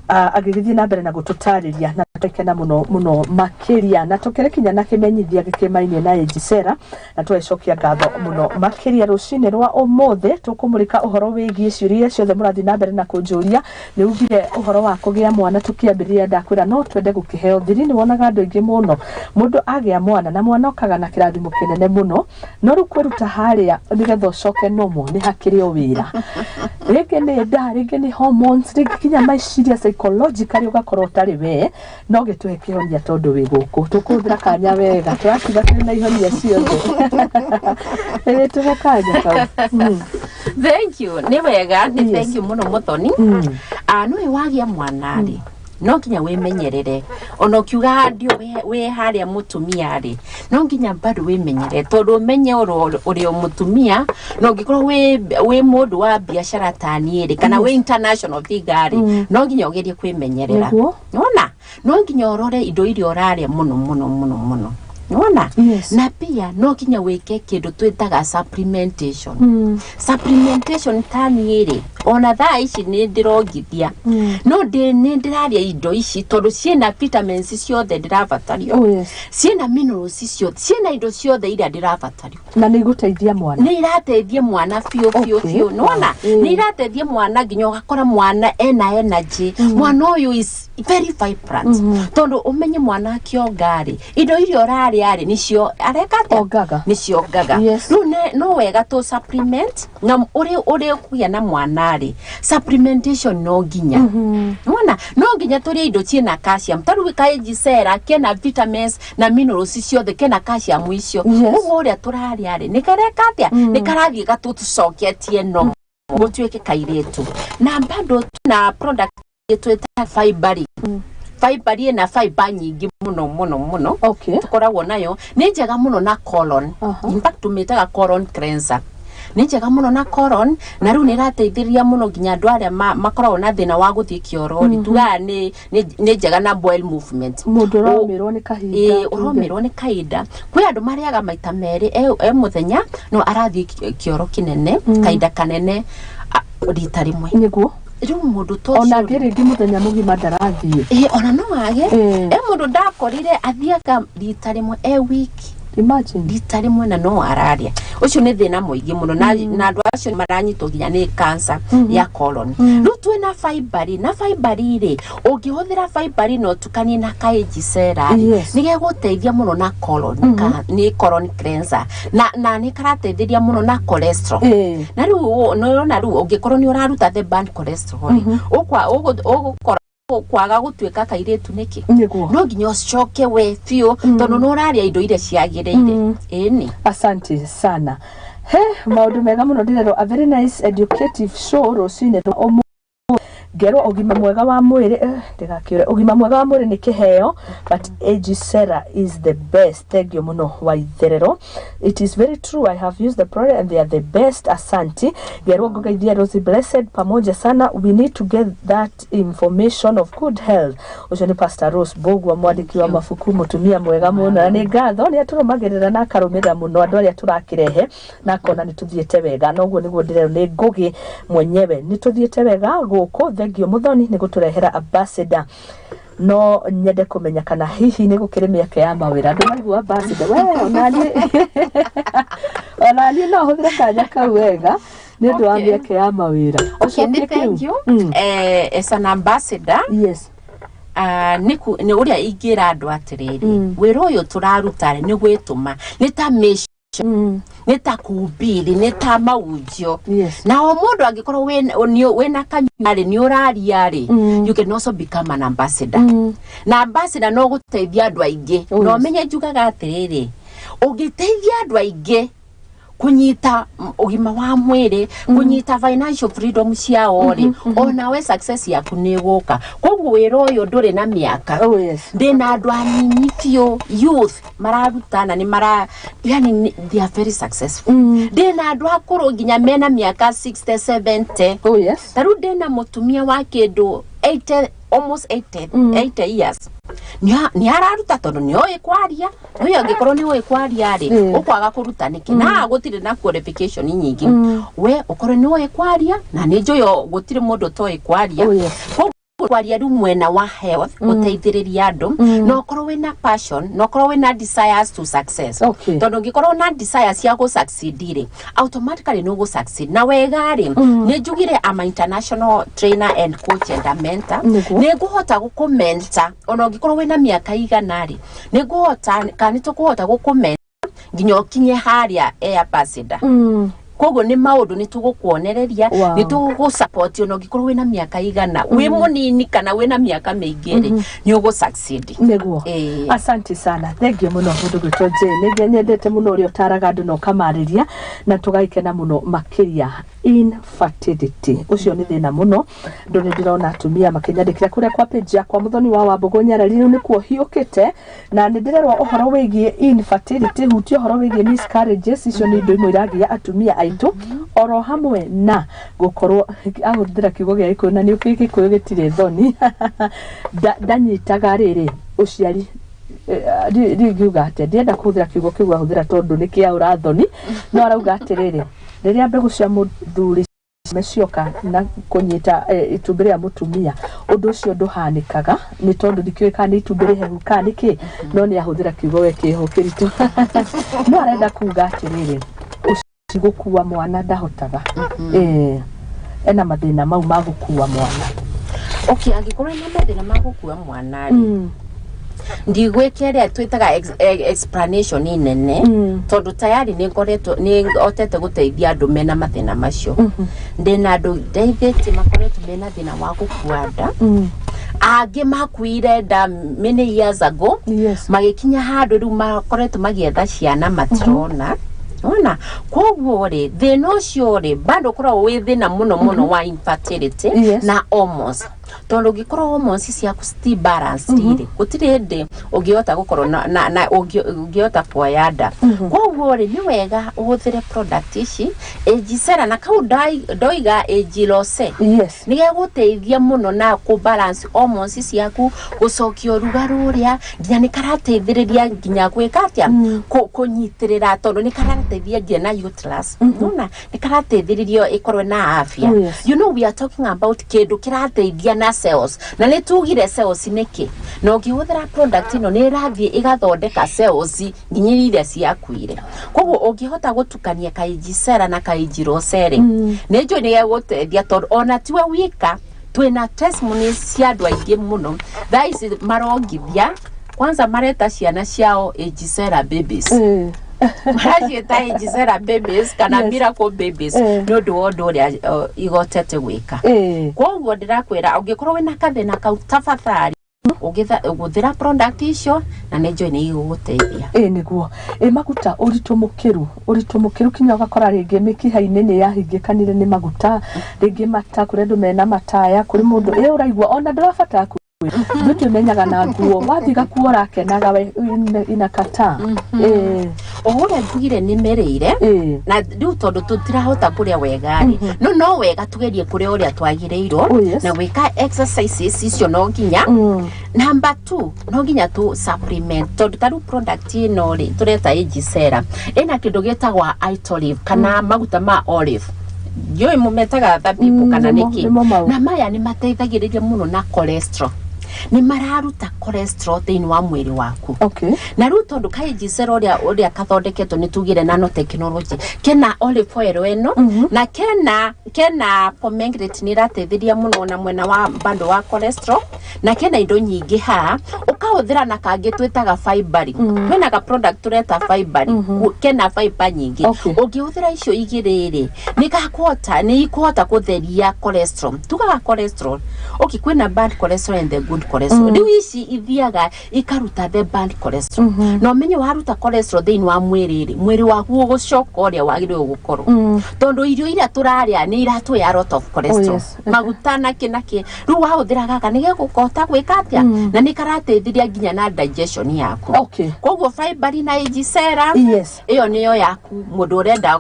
agĩgĩthiĩ na mbere na gũtũtarĩria, na twakena mũno mũno makĩria, na tũkĩrĩ kinya na kĩmenyithia gĩkĩmainie na AG Sera, na tũgĩcokia ngatho mũno makĩria. Rũcinĩ rwa ũmũthĩ tũkũmũrĩka ũhoro wĩgiĩ ciũria iria ciothe mũrathiĩ na mbere na kũnjũria. Nĩ ugire ũhoro wa kũgĩa mwana, tũkĩambĩrĩria ndakwĩra no twende gũkĩheo thiri. Nĩ wonaga andũ aingĩ mũno, mũndũ agĩa mwana, na mwana okaga na kĩrathimo kĩnene mũno, no rĩu kwĩruta harĩa nĩgetha ũcoke normal nĩ hakĩrĩ o wĩra. Rĩngĩ nĩ nda, rĩngĩ nĩ hormones, rĩngĩ kinya meciria, psychologically ũgakorwo ũtarĩ we. No gĩtũhe kĩhonia, tondũ wĩ gũkũ tũkũhũthĩra kanya wega, tũrakiuga twĩ na ihonia ciothe. Ĩ, tũhe kanya kau. Thank you, nĩ wega, nĩ thank you mũno, Mũthoni. Nĩwe wagĩa mwana rĩ, no nginya wĩmenyerere. Ona ũkiuga ndio wĩ harĩa mũtumia rĩ, no nginya bado wĩmenyerere, tondũ ũmenye ũrĩ o mũtumia, na ũngĩkorwo wĩ mũndũ wa biacara ta niĩ rĩ, kana wĩ international figure rĩ, no nginya ũgerie kwĩmenyerera. Nona no nginya ũrore indo iria ũrarĩa mũno mũno mũno mũno, nona. Na pia no nginya wĩke kĩndũ twĩtaga supplementation. Supplementation ta niĩ rĩ, ona thaa ici nĩ ndĩrongithia, no nĩ ndĩrarĩa indo ici tondũ ciĩna vitamins ciothe ndĩrabatario, ciĩna minerals ciothe, ciĩna indo ciothe iria ndĩrabatario. Na nĩ igũteithia mwana. Nĩ irateithia mwana biũ biũ biũ, nona. Nĩ irateithia mwana nginya ũgakora mwana ena energy. Mwana ũyũ is very vibrant, tondũ ũmenye mwana akĩonga rĩ, indo iria ũrarĩa rĩ, nĩcio areka atĩa? Ongaga. Nĩcio ngaga. Rĩu no wega tũ supplement, na ũrĩ kũgĩa na mwana rĩ, supplementation no nginya, nona no nginya tũrĩe indo ciĩna calcium. Ta rĩu Kaijicera kena vitamins na minerals ciothe, kena calcium icio. Ũguo ũrĩa tũrarĩa rĩ, nĩ kareka atĩa? Nĩ karathiĩ gatũcoketie no gũtuĩke kairĩtu. Na bado na product twĩtaga fiber rĩ, fiber ĩna fiber nyingĩ mũno mũno mũno. Tũkoragwo nayo nĩ njega mũno na colon. In fact, tũmĩtaga colon cleanser. Nĩ njega mũno na colon, na rĩu nĩ ĩrateithĩrĩria mũno nginya andũ arĩa makoragwo na thĩna wa gũthiĩ kĩoro rĩ, tugaga nĩ njega na bowel movement. Mũndũ ũromĩrwo nĩ kahinda. Ĩĩ, ũromĩrwo nĩ kahinda. Kwĩ andũ marĩaga maita merĩ e mũthenya, no arathiĩ kĩoro kĩnene, kahinda kanene, rita rĩmwe. Rĩu mũndũ ta Ona ũcio angĩ rĩngĩ mũthenya mũgima ndarathiĩ. Ĩĩ, ona no age. E mũndũ ndakorire athiaga rita rĩmwe e wiki. Imagine. Rita rĩmwe, na no ararĩa. Ũcio nĩ thĩna mũingĩ mũno, na andũ acio maranyitwo nginya nĩ cancer ya colon. Rĩu twĩna fiber rĩ, na fiber rĩ, ũngĩhũthĩra fiber rĩ, na ũtukanie na Kaijicera rĩ, nĩ gegũteithia mũno na colon. Nĩ colon cleanser, na nĩ karateithĩrĩria mũno na cholesterol. Na rĩu nĩũrona, rĩu ũngĩkorwo nĩ ũraruta the bad cholesterol rĩ, ũgũkora kwaga gũtuĩka kairĩtu nĩkĩ? No nginya ũcoke we biũ, tondũ nĩ ũrarĩa indo iria ciagĩrĩire, ĩni. Asante sana. He maũndũ mega mũno ndĩrerwo, a very nice educative show rũcinĩ rwa ũmũthĩ. Ngerwo ũgima mwega wa mwĩrĩ, ndĩgakĩũre, ũgima mwega wa mwĩrĩ nĩ kĩheo, but AG Sarah is the best. Thank you mũno Waitherero. It is very true, I have used the product and they are the best. Asanti. Ngerwo ngũgeithia Rosie Blessed pamoja sana, we need to get that information of good health. Ũcio nĩ Pastor Rose Mbũgua, mwandĩki wa mabuku, mũtumia mwega mũno, na nĩ ngatho nĩ atũrũmagĩrĩra na akarũmĩrĩra mũno andũ arĩa tũrakĩrehe na akona nĩ tũthiĩte wega, na ũguo nĩguo ndĩrerwo nĩ Ngũgĩ mwenyewe, nĩ tũthiĩte wega gũkũ. Thengio Mũthoni nĩ gũtũrehera ambassador. No nyende kũmenya kana hihi nĩ gũkĩrĩ mĩeke ya mawĩra, andũ maigua ambassador. We onaniĩ no hũthĩre kanya kau wega nĩ ũndũ wa mĩeke ya mawĩra. Okay, nĩ Ũcokie kĩu. Thank you. As an ambassador, nĩ ũrĩa ingĩra andũ atĩrĩrĩ, wĩra ũyũ tũraruta rĩ, nĩ gwĩtũma, nĩ ta mission, nĩ ta kumbiri, nĩ ta maunjio. Na o mũndũ angĩkorwo wĩna kanyua rĩ, nĩ ũraria rĩ, you can also become an ambassador. Na ambassador no gũteithia andũ aingĩ. Na ũmenye njugaga atĩrĩrĩ, ũngĩteithia andũ aingĩ kunyita ũgima wa mwĩrĩ, kũnyita financial freedom ciao rĩ, onawe success yaku nĩ ĩgũka. Koguo wĩra ũyũ ndũrĩ na mĩaka. Ndĩna andũ anini biũ, youth, mararuta na nĩ mara yani they are very successful. Ndĩna andũ akũrũ nginya mena mĩaka 60, 70. Ta rĩu ndĩna mũtumia wa kĩndũ 80, almost 80, 80 years, nĩ araruta tondũ nĩ oĩ kwaria. Ũyũ angĩkorwo nĩ ũĩ kwaria rĩ, ũkwaga kũruta nĩkĩ? Na haha gũtirĩ na qualification nyingĩ. We ũkorwo nĩ ũĩ kwaria, na nĩ njũĩ gũtirĩ mũndũ ũtoĩ kwaria. Koguo kwaria rĩu mwena wa health, gũteithĩrĩria andũ, na ũkorwo wĩna passion, na ũkorwo wĩna desires to success. Tondũ ũngĩkorwo na desire cia gũ succeed rĩ, automatically nĩ ũgũ succeed. Na wega rĩ, nĩ njugire I'm a international trainer and coach and a mentor. Nĩ ngũhota gũkũ-mentor ona ũngĩkorwo wĩna mĩaka igana rĩ, nĩ ngũhota kana nĩ tũkũhota gũkũ-mentor nginya ũkinye harĩa e ambassador. Koguo nĩ maũndũ nĩ tũgũkuonereria, nĩ tũgũ support ona ũngĩkorwo wĩna mĩaka igana, wĩ mũnini kana wĩna mĩaka mĩingĩ rĩ, nĩ ũgũ succeed. Nĩguo. Asante sana, thank you mũno mũndũ gwĩtwo Jane. Nĩ nyendete mũno ũrĩa ũtaraga andũ na ũkamarĩria na tũgagĩkena mũno makĩria. Infertility, ũcio nĩ thĩna mũno. Andũ nĩ ndĩrona atumia makĩnyandĩkĩra kũrĩa kwa page yakwa, Mũthoni wa Wambũgũ Nyarari, rĩu nĩkuo hiũkĩte, na nĩ ndĩrerwo ũhoro wĩgiĩ infertility, hutia ũhoro wĩgiĩ miscarriages. Icio nĩ indo imwe iragia atumia aitũ, oro hamwe na gũkorwo ahũthĩra kiugo gĩa Gĩkũyũ, na nĩ ũkĩ Gĩkũyũ gĩtirĩ thoni. Ndanyitaga rĩrĩ ũciari ndingiuga atĩa, ndienda kũhũthĩra kiugo kĩu ahũthĩra tondũ nĩ kĩa ũrathoni, no arauga atĩrĩrĩ, rĩrĩa mbegũ cia mũthuri cioka na kũnyita itumbĩ rĩa mũtumia, ũndũ ũcio ndũhanĩkaga nĩ tondũ ndikĩũĩ kana nĩ itumbĩ rĩhehu kana nĩ kĩ, no nĩ ahũthĩra kiugo we kĩho kĩritũ, no arenda kuga atĩrĩrĩ, ũcio gũkua mwana ndahotaga, ena mathĩna mau ma gũkua mwana. Okay, angĩkorwo ena mathĩna ma gũkua mwana rĩ, ndigwĩka ĩrĩa twĩtaga explanation nene, tondũ tayari nĩ ngoretwo nĩ hotete gũteithia andũ mena mathĩna macio. Ndĩna andũ ndeithĩtie makoretwo mena thĩna wa gũkua nda, angĩ makuire nda many years ago, magĩkinya handũ rĩu makoretwo magĩetha ciana matirona ona. Koguo rĩ, thĩna ũcio rĩ bado ũkoragwo wĩ thĩna mũno mũno wa infertility na hormones, tondũ ũngĩkorwo hormones ciaku citi balanced rĩ, gũtirĩ hĩndĩ ũngĩhota gũkorwo na ũngĩhota kuoya nda. Koguo rĩ, nĩ wega ũhũthĩre product ici ĩnjicera na kau ndoiga ĩnjirose, nĩ gegũteithia mũno na kũ balance hormones ciaku, gũcokia ũrugarĩ ũrĩa, nginya nĩ karateithĩrĩria nginya gwĩka atĩa, kũnyitĩrĩra, tondũ nĩ karateithia nginya na uterus, nona nĩ karateithĩrĩria ĩkorwo na afya. You know we are talking about kĩndũ kĩrateithia na cells, na nĩ tugire cells nĩkĩ, na ũngĩhũthĩra product ĩno nĩ ĩrathiĩ ĩgathondeka cells nginya iria ciakuire. Koguo ũngĩhota gũtukania kainjicera na kainjirocere, nĩ njũĩ nĩ gegũteithia, tondũ ona tiwe wika, twĩna testimonies cia andũ aingĩ mũno thaa ici marongithia. Kwanza mareta ciana ciao Ejisera babies, maraciĩta Ejisera babies kana miracle babies, nĩ ũndũ wa ũndũ ũrĩa igotete gwĩka. Koguo ndĩrakwĩra ũngĩkorwo wĩna kathĩna kau, tafadhali. Ũngĩhũthĩra product icio na nĩ njũĩ nĩ igũgũteithia. Ĩ nĩguo, ĩ maguta, ũritũ mũkĩru kinya ũgakora rĩngĩ mĩkiha-inĩ nĩ yahingĩkanire nĩ maguta, rĩngĩ mata, kũrĩ andũ mena mataya, kũrĩ mũndũ ĩ ũraigua ona ndũrabatara ithuĩ twĩmenyaga na nguo, wathiĩ gakuo ũrakenaga we inakataa ĩ. O ũrĩa njugire nĩ mĩrĩire na rĩu tondũ tũtirahota kũrĩa wega rĩ, no wega tugerie kũrĩa ũrĩa twagĩrĩirwo na gwĩka exercises icio no nginya. Number two, no nginya tu supplement, tondũ ta rĩu product ĩno rĩ tũreta Agisera ĩna kĩndũ gĩtagwo Itolive kana maguta ma olive, ndiũĩ mũmetaga thabibu kana nĩkĩ. Nĩmo mau. Na maya nĩ mateithagĩrĩria mũno na cholesterol, nĩ mararuta cholesterol thĩinĩ wa mwĩrĩ waku. Na rĩu tondũ kaĩnjicera ũrĩa kathondeketwo nĩ tugire nanotechnology, kena olive oil ĩno na kena pomegranate, nĩ ĩrateithĩrĩria mũno na mwena wa bado wa cholesterol, na kena indo nyingĩ haha ũkahũthĩra, na kangĩ twĩtaga fiber. Kwĩna ga product tũreta fiber, kena fiber nyingĩ. Ũngĩhũthĩra icio igĩrĩ rĩ, nĩ ikũhota kũtheria cholesterol. Tugaga cholesterol, okay, kwĩna bad cholesterol and the good cholesterol. Rĩu ici ithiaga ikaruta the bad cholesterol, na ũmenye waruta cholesterol thĩinĩ wa mwĩrĩ rĩ, mwĩrĩ waku ũgũcoka ũrĩa wagĩrĩirwo gũkorwo, tondũ irio iria tũrarĩa nĩ iratũhe a lot of cholesterol, maguta na kĩ. Rĩu wahũthĩra gaka nĩ gegũkota gwĩka atĩa, na nĩ karateithĩrĩria nginya na digestion yaku. Koguo fiber na Agisera ĩyo nĩyo yaku mũndũ ũrenda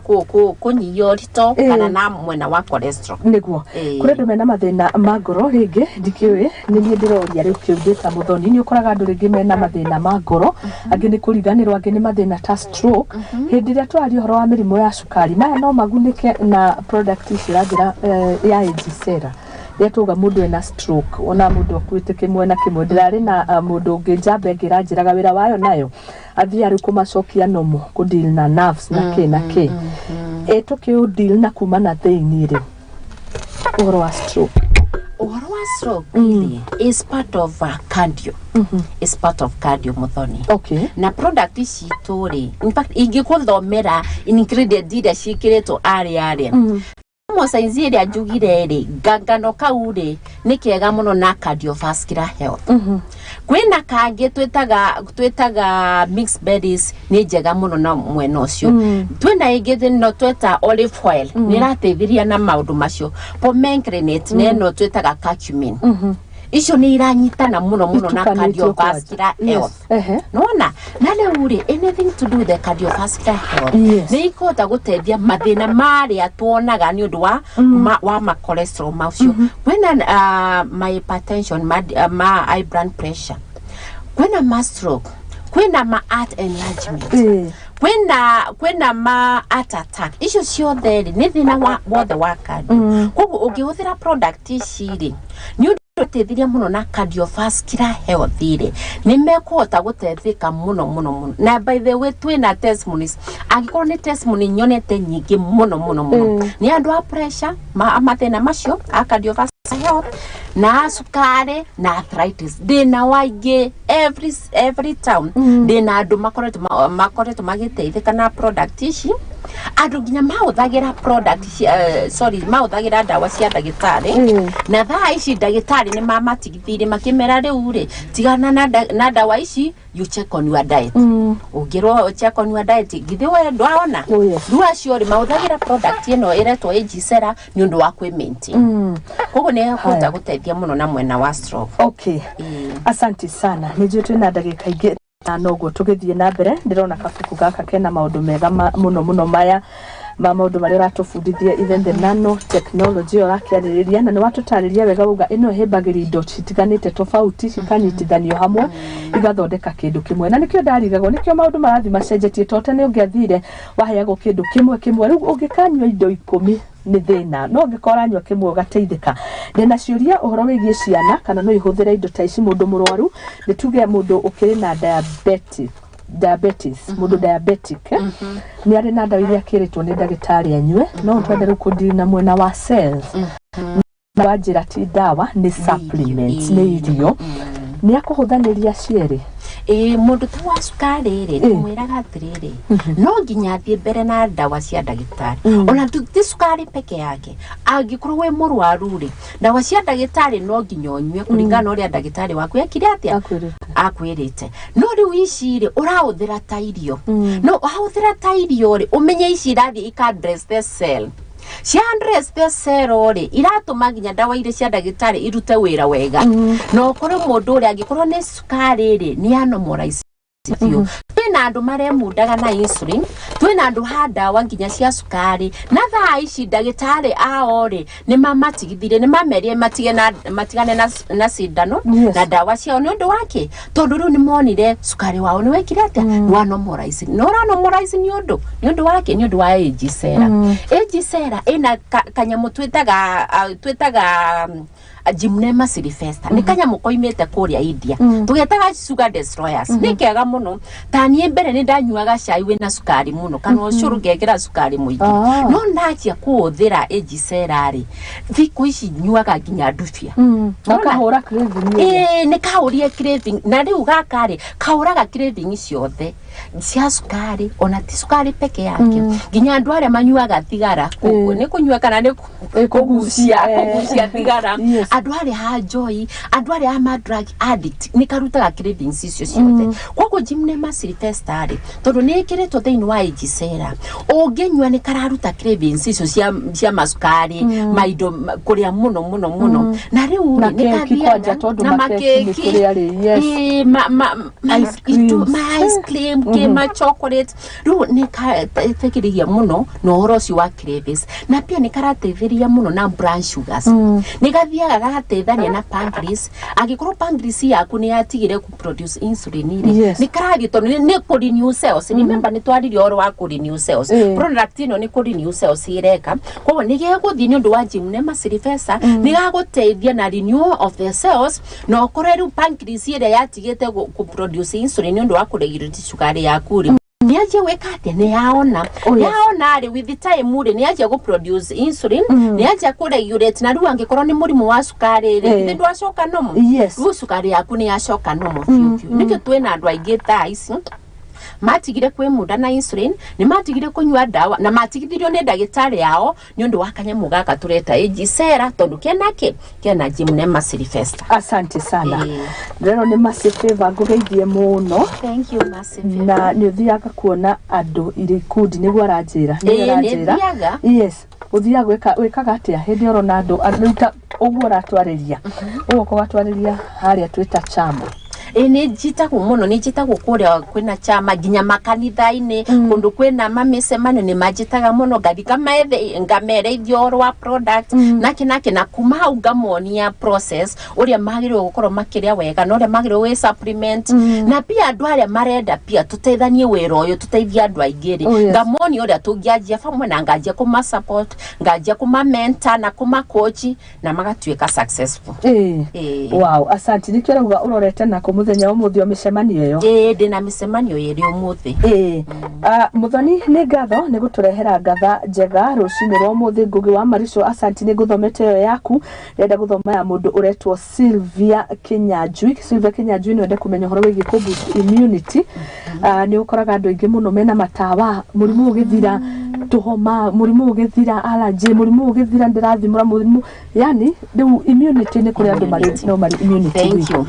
kũnyihia ũritũ kana na mwena wa cholesterol. Nĩguo. Kũrĩ andũ mena mathĩna ma ngoro, rĩngĩ ndikĩũĩ, nĩ niĩ ndĩroria rĩu kĩu ndĩ ta mũthoni. Nĩ ũkoraga andũ rĩngĩ mena mathĩna ma ngoro, angĩ nĩ kũriganĩrwo, angĩ nĩ mathĩna ta stroke. Hĩndĩ ĩrĩa tũraria ũhoro wa mĩrimũ ya cukari, maya no magunĩke na product ici ũranjĩra ya Agisera? Rĩrĩa tuauga mũndũ ena stroke, ona mũndũ akuĩte kĩmwe na kĩmwe, ndĩrarĩ na mũndũ ũngĩ njamba ĩngĩ ĩranjĩraga wĩra wayo nayo athiaga rĩu kũmacokia nomo, kũdeal na nerves na kĩ na kĩ. Ĩ tũkĩũ deal na kuma na thĩinĩ rĩ, ũhoro wa stroke? Ũhoro wa stroke rĩ, is part of cardio, is part of cardio, mũthoni. Na product ici itũ rĩ, in fact ingĩgũthomera ingredient iria ciĩkĩrĩtwo arĩa saizi ĩrĩa njugire rĩ, ngangano kau rĩ nĩ kega mũno na cardiovascular health. Kwĩna kangĩ twĩtaga mixed berries, nĩ njega mũno na mwena ũcio. Twĩna ĩngĩ no tweta olive oil, nĩ ĩrateithĩrĩria na maũndũ macio, pomegranate, na ĩno twĩtaga curcumin. Icio nĩ iranyitana mũno mũno na Itukanĩtio cardiovascular kwanja. health. Nona na rĩu rĩ, anything to do with the cardiovascular health nĩ ikũhota gũteithia mathĩna marĩa tuonaga nĩ ũndũ wa ma cholesterol macio. Kwĩna ma hypertension, ma high blood pressure, kwĩna ma stroke, kwĩna ma heart enlargement, kwĩna ma heart attack. Icio ciothe rĩ, nĩ thĩna wa wothe wa cardio. Koguo ũngĩhũthĩra product ici rĩ, nĩ ũndũ ũteithirie mũno na cardiovascular health rĩ, nĩ mekũhota gũteithĩka mũno mũno mũno. Na by the way, twĩna testimonies, angĩkorwo nĩ testimony nyonete nyingĩ mũno mũno mũno, nĩ andũ a pressure, mathĩna macio a cardiovascular health na a cukari na arthritis. Ndĩna waingĩ every town, ndĩna andũ makoretwo magĩteithĩka na product ici, andũ nginya mahũthagĩra product sorry, mahũthagĩra ndawa cia ndagĩtarĩ, na thaa ici ndagĩtarĩ nĩ mamatigithirie makĩmera rĩu rĩ, tigana na ndawa ici, you check on your diet. Ũngĩrwo check on your diet, githĩ we ndwaona? Oh, yes. Rĩu acio rĩ mahũthagĩra product ĩno ĩretwo Agisera nĩ ũndũ wa kwĩ maintain. Koguo nĩ ĩkũhota gũteithia mũno na mwena wa stroke. Okay, asante sana. Nĩ njũĩ twĩna ndagĩka ingĩ na noguo tũgĩthiĩ na mbere, ndĩrona kabuku gaka kena maũndũ mega mũno mũno, maya ma maũndũ marĩa ũratũbundithia, even the nano technology ĩyo ũrakĩarĩrĩria, na nĩ watũtarĩria wega uga ĩno ĩhĩmbagĩria indo citiganĩte tofauti cikanyitithanio hamwe igathondeka kĩndũ kĩmwe. Na nĩkĩo ndarigagwo, nĩkĩo maũndũ marathiĩ macenjetie, to tene ũngĩathire waheagwo kĩndũ kĩmwe kĩmwe, rĩu ũngĩkanyua indo 10 nĩ thĩna, no ũngĩkorwo ũranyua kĩmwe ũgateithĩka. Ndĩna ciũria ũhoro wĩgiĩ ciana, kana no ihũthĩre indo ta ici mũndũ mũrwaru, nĩ tuge mũndũ ũkĩrĩ na diabetes, mũndũ diabetic, eh? Nĩ arĩ na ndawa iria akĩrĩtwo nĩ ndagĩtarĩ anyue, no twende rĩu kũdeal na mwena wa cells, na wanjĩra ti ndawa, nĩ supplements, nĩ irio, nĩ akũhũthanĩria cierĩ? Ĩĩ, mũndũ ta wa cukari rĩ, ndĩmwĩraga atĩrĩrĩ, no nginya athiĩ mbere na ndawa cia ndagĩtarĩ. Ona ti cukari peke yake, angĩkorwo wĩ mũrwaru rĩ, ndawa cia ndagĩtarĩ no nginya ũnyue kũringana na ũrĩa ndagĩtarĩ waku ekire atĩa, Akwĩrĩte. Akwĩrĩte. No rĩu ici rĩ, ũrahũthĩra ta irio. No wahũthĩra ta irio rĩ, ũmenye ici irathiĩ ika address the cell. Cia address the cell rĩ, iratũma nginya ndawa iria cia ndagĩtarĩ irute wĩra wega, na ũkorwo mũndũ ũrĩa angĩkorwo nĩ cukari rĩ, nĩ anormalize biũ. Twĩna andũ maremundaga na insulin, twĩna andũ ha ndawa nginya cia cukari, na thaa ici ndagĩtarĩ ao rĩ, nĩ mamatigithirie, nĩ mamerire matige na matigane na cindano na ndawa ciao. Nĩ ũndũ wake? Tondũ rĩu nĩ monire cukari wao nĩ wekire atĩa? Nĩ wa normalize. Na ũra normalize nĩ ũndũ wake? Nĩ ũndũ wa AG Sera. AG Sera ĩna kanyamũ twĩtaga Gymnema sylvester. Nĩ kanyamũ koimĩte kũrĩa India, tũgetaga sugar destroyers. Nĩ kega mũno. Ta niĩ mbere nĩ ndanyuaga cai wĩna cukari mũno, kana ũcũrũ ngekĩra cukari mũingĩ. No ndanjia kũhũthĩra AG Sera rĩ, thikũ ici nyuaga nginya ndubia. Gakahũra craving ĩrĩa. Ĩĩ, nĩ kahũrie craving. Na rĩu gaka rĩ, kahũraga craving ciothe cia cukari. Ona ti cukari peke yake, nginya andũ arĩa manyuaga thigara, nĩ kũnyua kana nĩ kũgucia, kũgucia thigara, andũ arĩa a njoi, andũ arĩa a ma drug addict, nĩ karutaga cravings icio ciothe. Koguo Gymnema sylvester rĩ, tondũ nĩ ĩkĩrĩtwo thĩinĩ wa AG Sera, ũngĩnyua nĩ kararuta cravings icio cia macukari, maindo kũrĩa mũno mũno mũno. Na rĩu Na rĩ, nĩ keki kathiaga kwanja, tondũ na makeki nĩ makeki. kũrĩa rĩ, yes. Ĩĩ, Ice creams. Ma ice cream, kĩ ma chocolate. Rĩu nĩ kateithĩrĩria mũno na ũhoro ũcio wa cravings, na pia nĩ karateithĩrĩria mũno na brown sugars. Nĩ gathiaga gagateithania na pancreas. Angĩkorwo pancreas yaku nĩ yatigire ku produce insulin rĩ, nĩ karathiĩ, tondũ nĩ kũ renew cells. Remember, nĩ twaririe ũhoro wa kũ renew cells. Product ĩno nĩ kũ renew cells ĩreka. Koguo nĩ gĩgũthiĩ, nĩ ũndũ wa Gymnema sylvester, nĩ gagũteithia na renewal of the cells, na ũkore rĩu pancreas ĩrĩa yatigĩte kũ produce insulin nĩ ũndũ wa kũregulate cukari yaku rĩ, nĩ anjia gwĩka atĩa? Nĩ yaona. Yaona rĩ, with the time rĩ, nĩ anjia gũ produce insulin, nĩ anjia kũ regulate. Na rĩu angĩkorwo nĩ mũrimũ wa cukari rĩ, githĩ ndwacoka normal? Yes. Rĩu cukari yaku nĩ yacoka normal biũ biũ. Nĩkĩo twĩna andũ aingĩ thaa ici matigire kwĩmunda na insulin, nĩ matigire kũnyua ndawa, na matigithirio nĩ ndagĩtarĩ ao nĩ ũndũ wa kanyamũ gaka tũreta AG Sera, tondũ kena kĩ? Kena Gymnema sylvester. Asante sana. Rero nĩ Mercy Favor, ngũgeithie mũno. Thank you, Mercy Favor. Na nĩ ũthiaga kuona andũ irĩ ikundi, nĩguo aranjĩra? Nĩguo Ĩĩ, nĩ aranjĩra. thiaga. Yes, ũthiaga gwĩka, wĩkaga atĩa hĩndĩ ĩyo ũrona andũ rĩu ta ũguo ũratwarĩria, ũgoka ũgatwarĩria harĩa twĩta chama? Ĩ, nĩ njitagwo mũno, nĩ njĩtagwo kũrĩa kwĩna chama, nginya makanitha-inĩ, kũndũ kwĩna mamĩcemanio nĩ manjĩtaga mũno. Ngathi ngamethe, ngamereithia ũhoro wa product nake nake, na kuma hau ngamonia process ũrĩa magĩrĩirwo gũkorwo makĩrĩa wega na ũrĩa magĩrĩirwo gwĩ supplement. Na pia andũ arĩa marenda pia tũteithanie wĩra ũyũ, tũteithie andũ aingĩ rĩ, ngamonia ũrĩa tũngĩanjia bamwe, na nganjia kũma support, nganjia kũma mentor na kũma coach, na magatuĩka successful. Ĩĩ. Wow, asante. Nĩkĩo ũrauga ũrorete nako mũthenya wa ũmũthĩ o mĩcemanio ĩyo? Ĩĩ, ndĩna mĩcemanio ĩrĩ ũmũthĩ. Ĩĩ. Muthoni, nĩ ngatho nĩ gũtũrehera ngatha njega rũcinĩ rwa ũmũthĩ. Ngũgĩ wa Marico, asanti, nĩ ngũthomete ĩyo yaku. Ndĩrenda gũthoma ya mũndũ ũretwo Sylvia Kinyanjui. Sylvia Kinyanjui, nĩ wende kũmenya ũhoro wĩgiĩ kũ boost immunity. Nĩ ũkoraga andũ aingĩ mũno mena matawa, mũrimũ ũgĩthira tũhoma, mũrimũ ũgĩthira allergy, mũrimũ ũgĩthira ndĩrathimũra mũrimũ, yani rĩu immunity nĩ kũrĩ andũ marĩ no marĩ immunity Thank weak. you.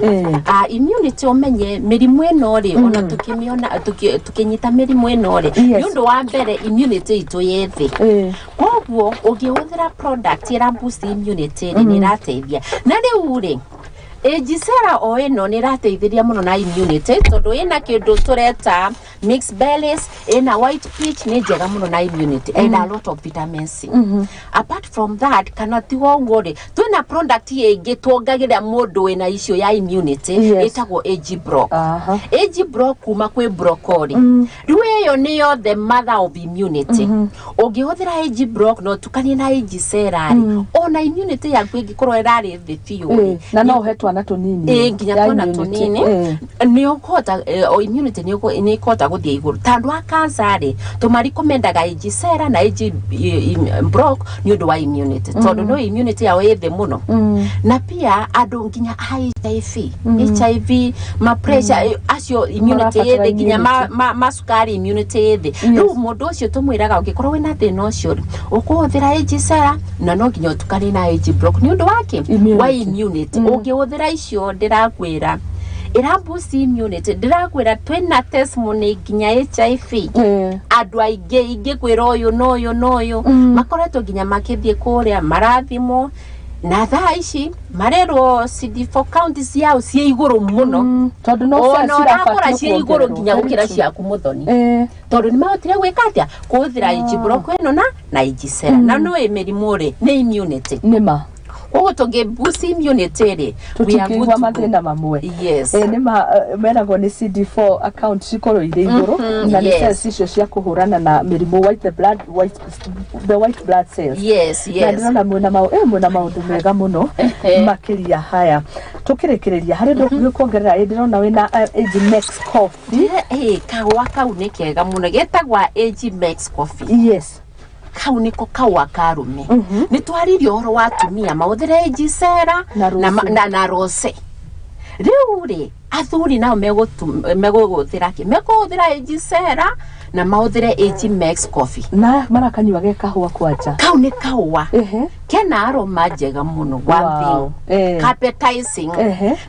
Immunity, ũmenye mĩrimũ ĩno rĩ, ona tũkĩmĩona, tũkĩnyita mĩrimũ ĩno rĩ, nĩ ũndũ wa mbere immunity itũ yĩ thĩ. Koguo ũngĩhũthĩra product ĩra boost immunity rĩ, nĩ ĩrateithia. Na rĩu rĩ, Ĩnjicera o ĩno nĩ ĩrateithĩrĩria mũno na immunity, tondũ ĩna kĩndũ tũreta mixed berries, ĩna white peach, nĩ njega mũno na immunity, and a lot of vitamin C. Apart from that, kana tiga ũguo rĩ, twĩna product ĩngĩ tuongagĩrĩra mũndũ wĩna issue ya immunity, ĩtagwo AG Block. AG Block kuma kwĩ broccoli. Rĩu ĩyo nĩyo the mother of immunity. Ũngĩhũthĩra AG Block na ũtukanie na AG Sera rĩ, ona immunity yaku ĩngĩkorwo ĩrarĩ thĩ biũ rĩ, Na no ũhe twana tũnini? Ĩ, nginya ya twana immunity. tũnini. Nĩ ũkũhota o immunity nĩ ĩkũhota gũthiĩ igũrũ. Ta andũ a cancer rĩ, tũmarikomendaga AG Sera na AG Block nĩ ũndũ wa immunity, tondũ no immunity yao ĩ thĩ mũno. Na pia andũ nginya a HIV, HIV ma pressure, acio immunity ĩ Marabatara thĩ, nginya immunity. ma cukari immunity ĩ thĩ. Rĩu mũndũ ũcio tũmwĩraga ũngĩkorwo wĩna thĩna ũcio rĩ, ũkũhũthĩra AG Sera na no nginya ũtukanie na AG Block nĩ ũndũ wa kĩ? Immunity. Wa immunity. Ũngĩhũthĩra icio, ndĩrakwĩra ĩra boost immunity. Ndĩrakwĩra twĩna testimony nginya HIV, andũ aingĩ ingĩkwĩra ũyũ na ũyũ na ũyũ makoretwo nginya makĩthiĩ kũrĩa marathimwo, na thaa ici marerwo CD4 count ciao ciĩ igũrũ mũno. Tondũ no Ona cells ũrakora cirabatiĩ ciĩ igũrũ kuongererwo. nginya Very gũkĩra true. ciaku, Mũthoni, tondũ nĩ mahotire gwĩka atĩa? Kũhũthĩra AG Block ĩno na AG Sera. Na no ĩ mĩrimũ rĩ, nĩ immunity. Nĩma. Koguo tũngĩ boost immunity rĩ, we are good Tũtingĩigua to go. mathĩna mamwe. Yes. Ĩ nĩma, meragwo nĩ CD4 account cikorwo irĩ igũrũ, na nĩ cells icio cia kũhũrana na mĩrimũ, white the blood white, the white blood cells. Na ndĩrona mwĩna maũndũ mega mũno makĩria. Haya, tũkĩrĩkĩrĩria, harĩ ũndũ ũngĩkuongerera? Ĩ ndĩrona wĩna AG Max Coffee. Kahũa kau nĩ kega mũno, getagwa AG Max Coffee. Kau nĩko kahũa karume. Nĩ twaririe ũhoro wa atumia mahũthĩre AG Sera Na na, rose. na rose. Rĩu rĩ, athuri nao megũhũthĩra kĩ? Mekũhũthĩra AG Sera na mahũthĩre AG Max Coffee. Na marakanyua ge kahũa kwanja? Kau nĩ kahũa kena aroma njega mũno, one thing, appetizing.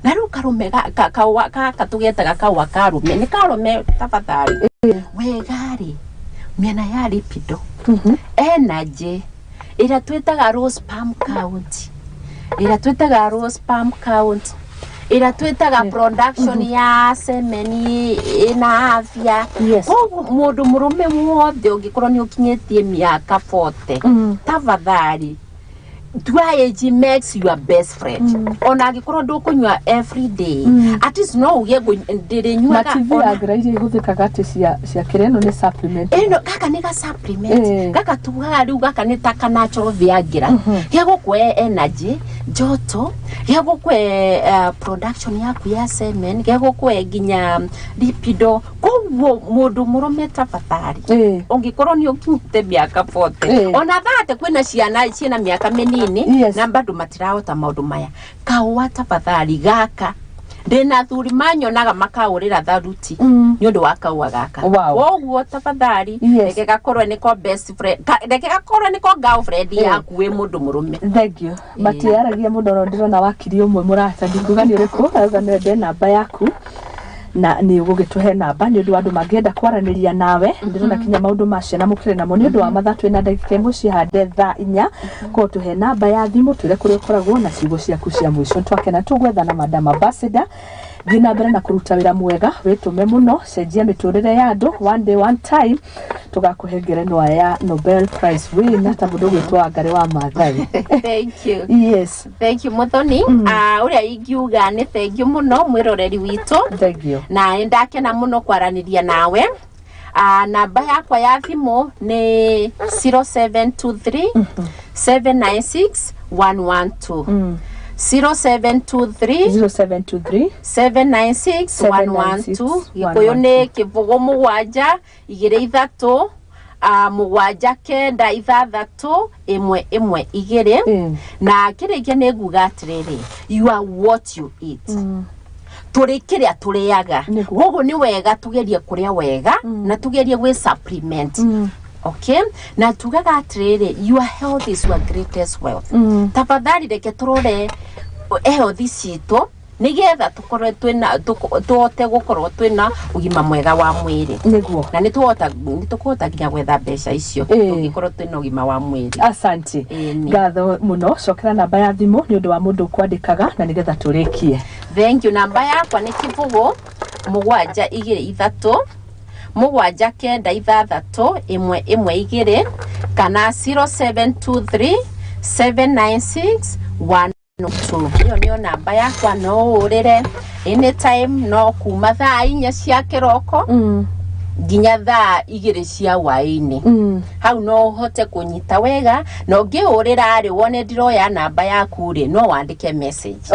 Na rĩu karume kahũa gaka tũgetaga kahũa karume, nĩ karume. Tafadhali, wega rĩ, mĩena ya lipido, energy, ĩrĩa twĩtaga low sperm count, ĩrĩa twĩtaga low sperm count, ĩrĩa twĩtaga production ya semen ĩna afya. Koguo mũndũ mũrũme wothe ũngĩkorwo nĩ ũkinyĩtie mĩaka 40, tafadhali tua AG Max your best friend. Ona angĩkorwo ndũkũnyua every day, at least no uge Na ndĩrĩnyuaga ti Viagra iria ihũthĩkaga atĩ cia kĩrĩa, ĩno nĩ supplement? Ĩno gaka nĩ ga supplement. Gaka tugaga rĩu gaka nĩ ta ka natural Viagra, gĩgũkũhe energy, joto, gĩgũkũhe production yaku ya semen, gĩgũkũhe nginya lipido. Koguo mũndũ mũrũme, tafadhali, ũngĩkorwo nĩ ũkinyĩte mĩaka 40, ona thate kwĩna ciana ciĩna mĩaka mĩnini na bado matirahota maũndũ maya, kahũa tafadhali gaka, ndĩna athuri manyonaga makaũrĩra tharuti nĩ ũndũ wa kahũa gaka. Koguo tafadhali, reke gakorwo nĩko best friend, reke gakorwo nĩko girlfriend yaku wĩ mũndũ mũrũme. Thank you. Matiaragia mũno, no ndĩrona wakiri ũmwe mũrata, ndinguga nĩ ũrĩkũ, auga no ende namba yaku, na nĩ ũgũgĩtũhe namba nĩ ũndũ wa andũ mangĩenda kwaranĩria nawe. Ndĩrona kinya maũndũ ma ciana mũkĩrĩ namo. Nĩ ũndũ wa mathaa, twĩna ndagĩka 1 cihande thaa 4, koguo tũhe namba ya thimũ, twĩre kũrĩa ũkoragwo na ciugo ciaku cia mũico. Twakena tũgwetha na Madam Ambassador. Thiĩ na mbere na kũruta wĩra mwega, wĩtũme mũno, cenjia mĩtũrĩre ya andũ. One day, one time, tũgakũhe ngerenwa ya Nobel Prize winner ta mũndũ ũgwĩtwo Wangari wa Maathai. Thank you. Thank you, Muthoni. Ũrĩa ingiuga nĩ thank you mũno, mwĩroreri witũ. Thank you. Na nĩ ndakena mũno kwaranĩria nawe. Namba yakwa ya thimũ nĩ 0723 796 112, 0723 0723 796 112. Gĩkũyũ nĩ 0 7 2 3 7 9 6 1 1 2. Na kĩrĩkia nĩ nguga atĩrĩrĩ, you are what you eat. Tũrĩ kĩrĩa tũrĩaga. Koguo nĩ wega tũgerie kũrĩa wega na tũgerie gwĩ supplement. Okay, na tugaga atĩrĩrĩ, your health is your greatest wealth. Tafadhali reke tũrore health citũ nĩgetha tũkorwo twĩna tũhote gũkorwo twĩna ũgima mwega wa mwĩrĩ. Na nĩ tũkũhota nginya gwetha mbeca icio tũngĩkorwo twĩna ũgima wa mwĩrĩ. Asante. Ĩni. Ngatho mũno. Cokera namba ya thimũ nĩ ũndũ wa mũndũ ũkwandĩkaga na nĩgetha tũrĩkie. Thank you. Namba yakwa nĩ 0 7 2 3 7 9 6 1 1 2, kana 0723 796 1 2. Ĩyo nĩyo namba yakwa, no ũrĩre anytime, no kuma thaa 4 cia kĩroko nginya thaa 2 cia hwaĩ-inĩ. Hau no ũhote kũnyita wega, na ũngĩhũrĩra rĩ, wone ndiroya namba yaku rĩ, no wandĩke message.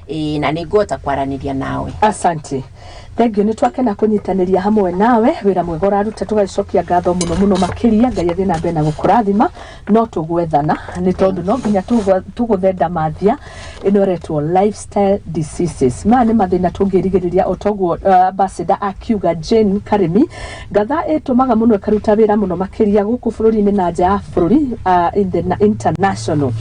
Ĩĩ, na nĩ ngũhota kwaranĩria nawe. Asante. Thengiũ, nĩ twakena kũnyitanĩria hamwe nawe. Wĩra mwega ũraruta, tũgagĩcokia ngatho mũno mũno makĩria. Ngai athiĩ na mbere na gũkũrathima. No tũgwethana nĩ tondũ no nginya tũgũthe ndamathia ĩno ĩretwo lifestyle diseases. Maya nĩ mathĩna tũngĩrigĩrĩria o toguo ambassador akiuga. Jane Karimi, ngatha ĩtũmaga mũno, ĩkaruta wĩra mũno makĩria gũkũ bũrũri-inĩ na nja ya bũrũri, in the international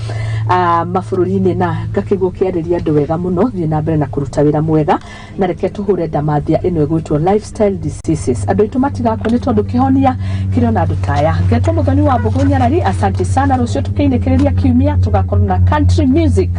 mabũrũri-inĩ, na ngakĩguo kĩarĩria andũ wega mũno. Thiĩ na mbere na kũruta wĩra mwega, na reke tũhũre ndamathia ĩno ĩgwĩtwo lifestyle diseases, andũ aitũ matigakue nĩ tondũ kĩhonia kĩrĩ ona andũ taya. Ngetwo Mũthoni wa Mbũgũ Nyarari, asante sana. Rũciũ tũkĩinĩkĩrĩria kiumia tũgakorwo na country music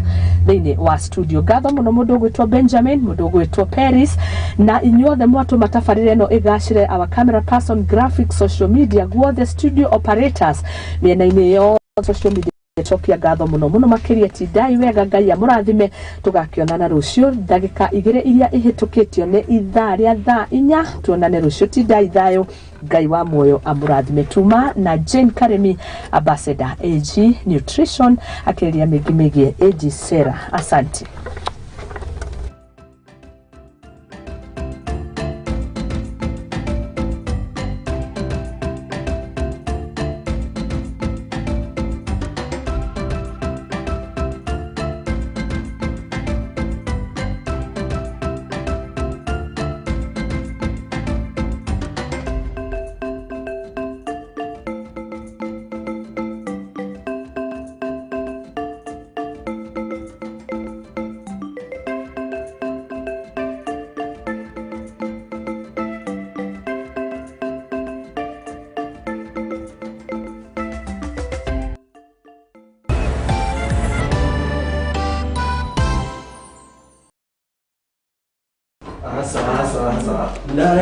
thĩinĩ wa studio. Ngatho mũno mũndũ ũgwĩtwo Benjamin, mũndũ ũgwĩtwo Paris, na inyuothe mwatũma tabarĩra ĩno ĩgacĩre, our camera person, graphics, social media, guothe studio operators mĩena-inĩ yothe, social media, cokia ngatho mũno mũno makĩria. Tindai wega, Ngai amũrathime. Tũgakĩonana rũciũ ndagĩka 2 iria ihĩtũkĩtio nĩ ithaa rĩa thaa 4. Tuonane rũciũ, tindai thayũ, Ngai wa muoyo amũrathime. Tuma na Jane Karimi, ambassador AG Nutrition, akĩrĩria mĩingĩ mĩgiĩ AG Sera. Asante. Asa, asa, asa. Ndare.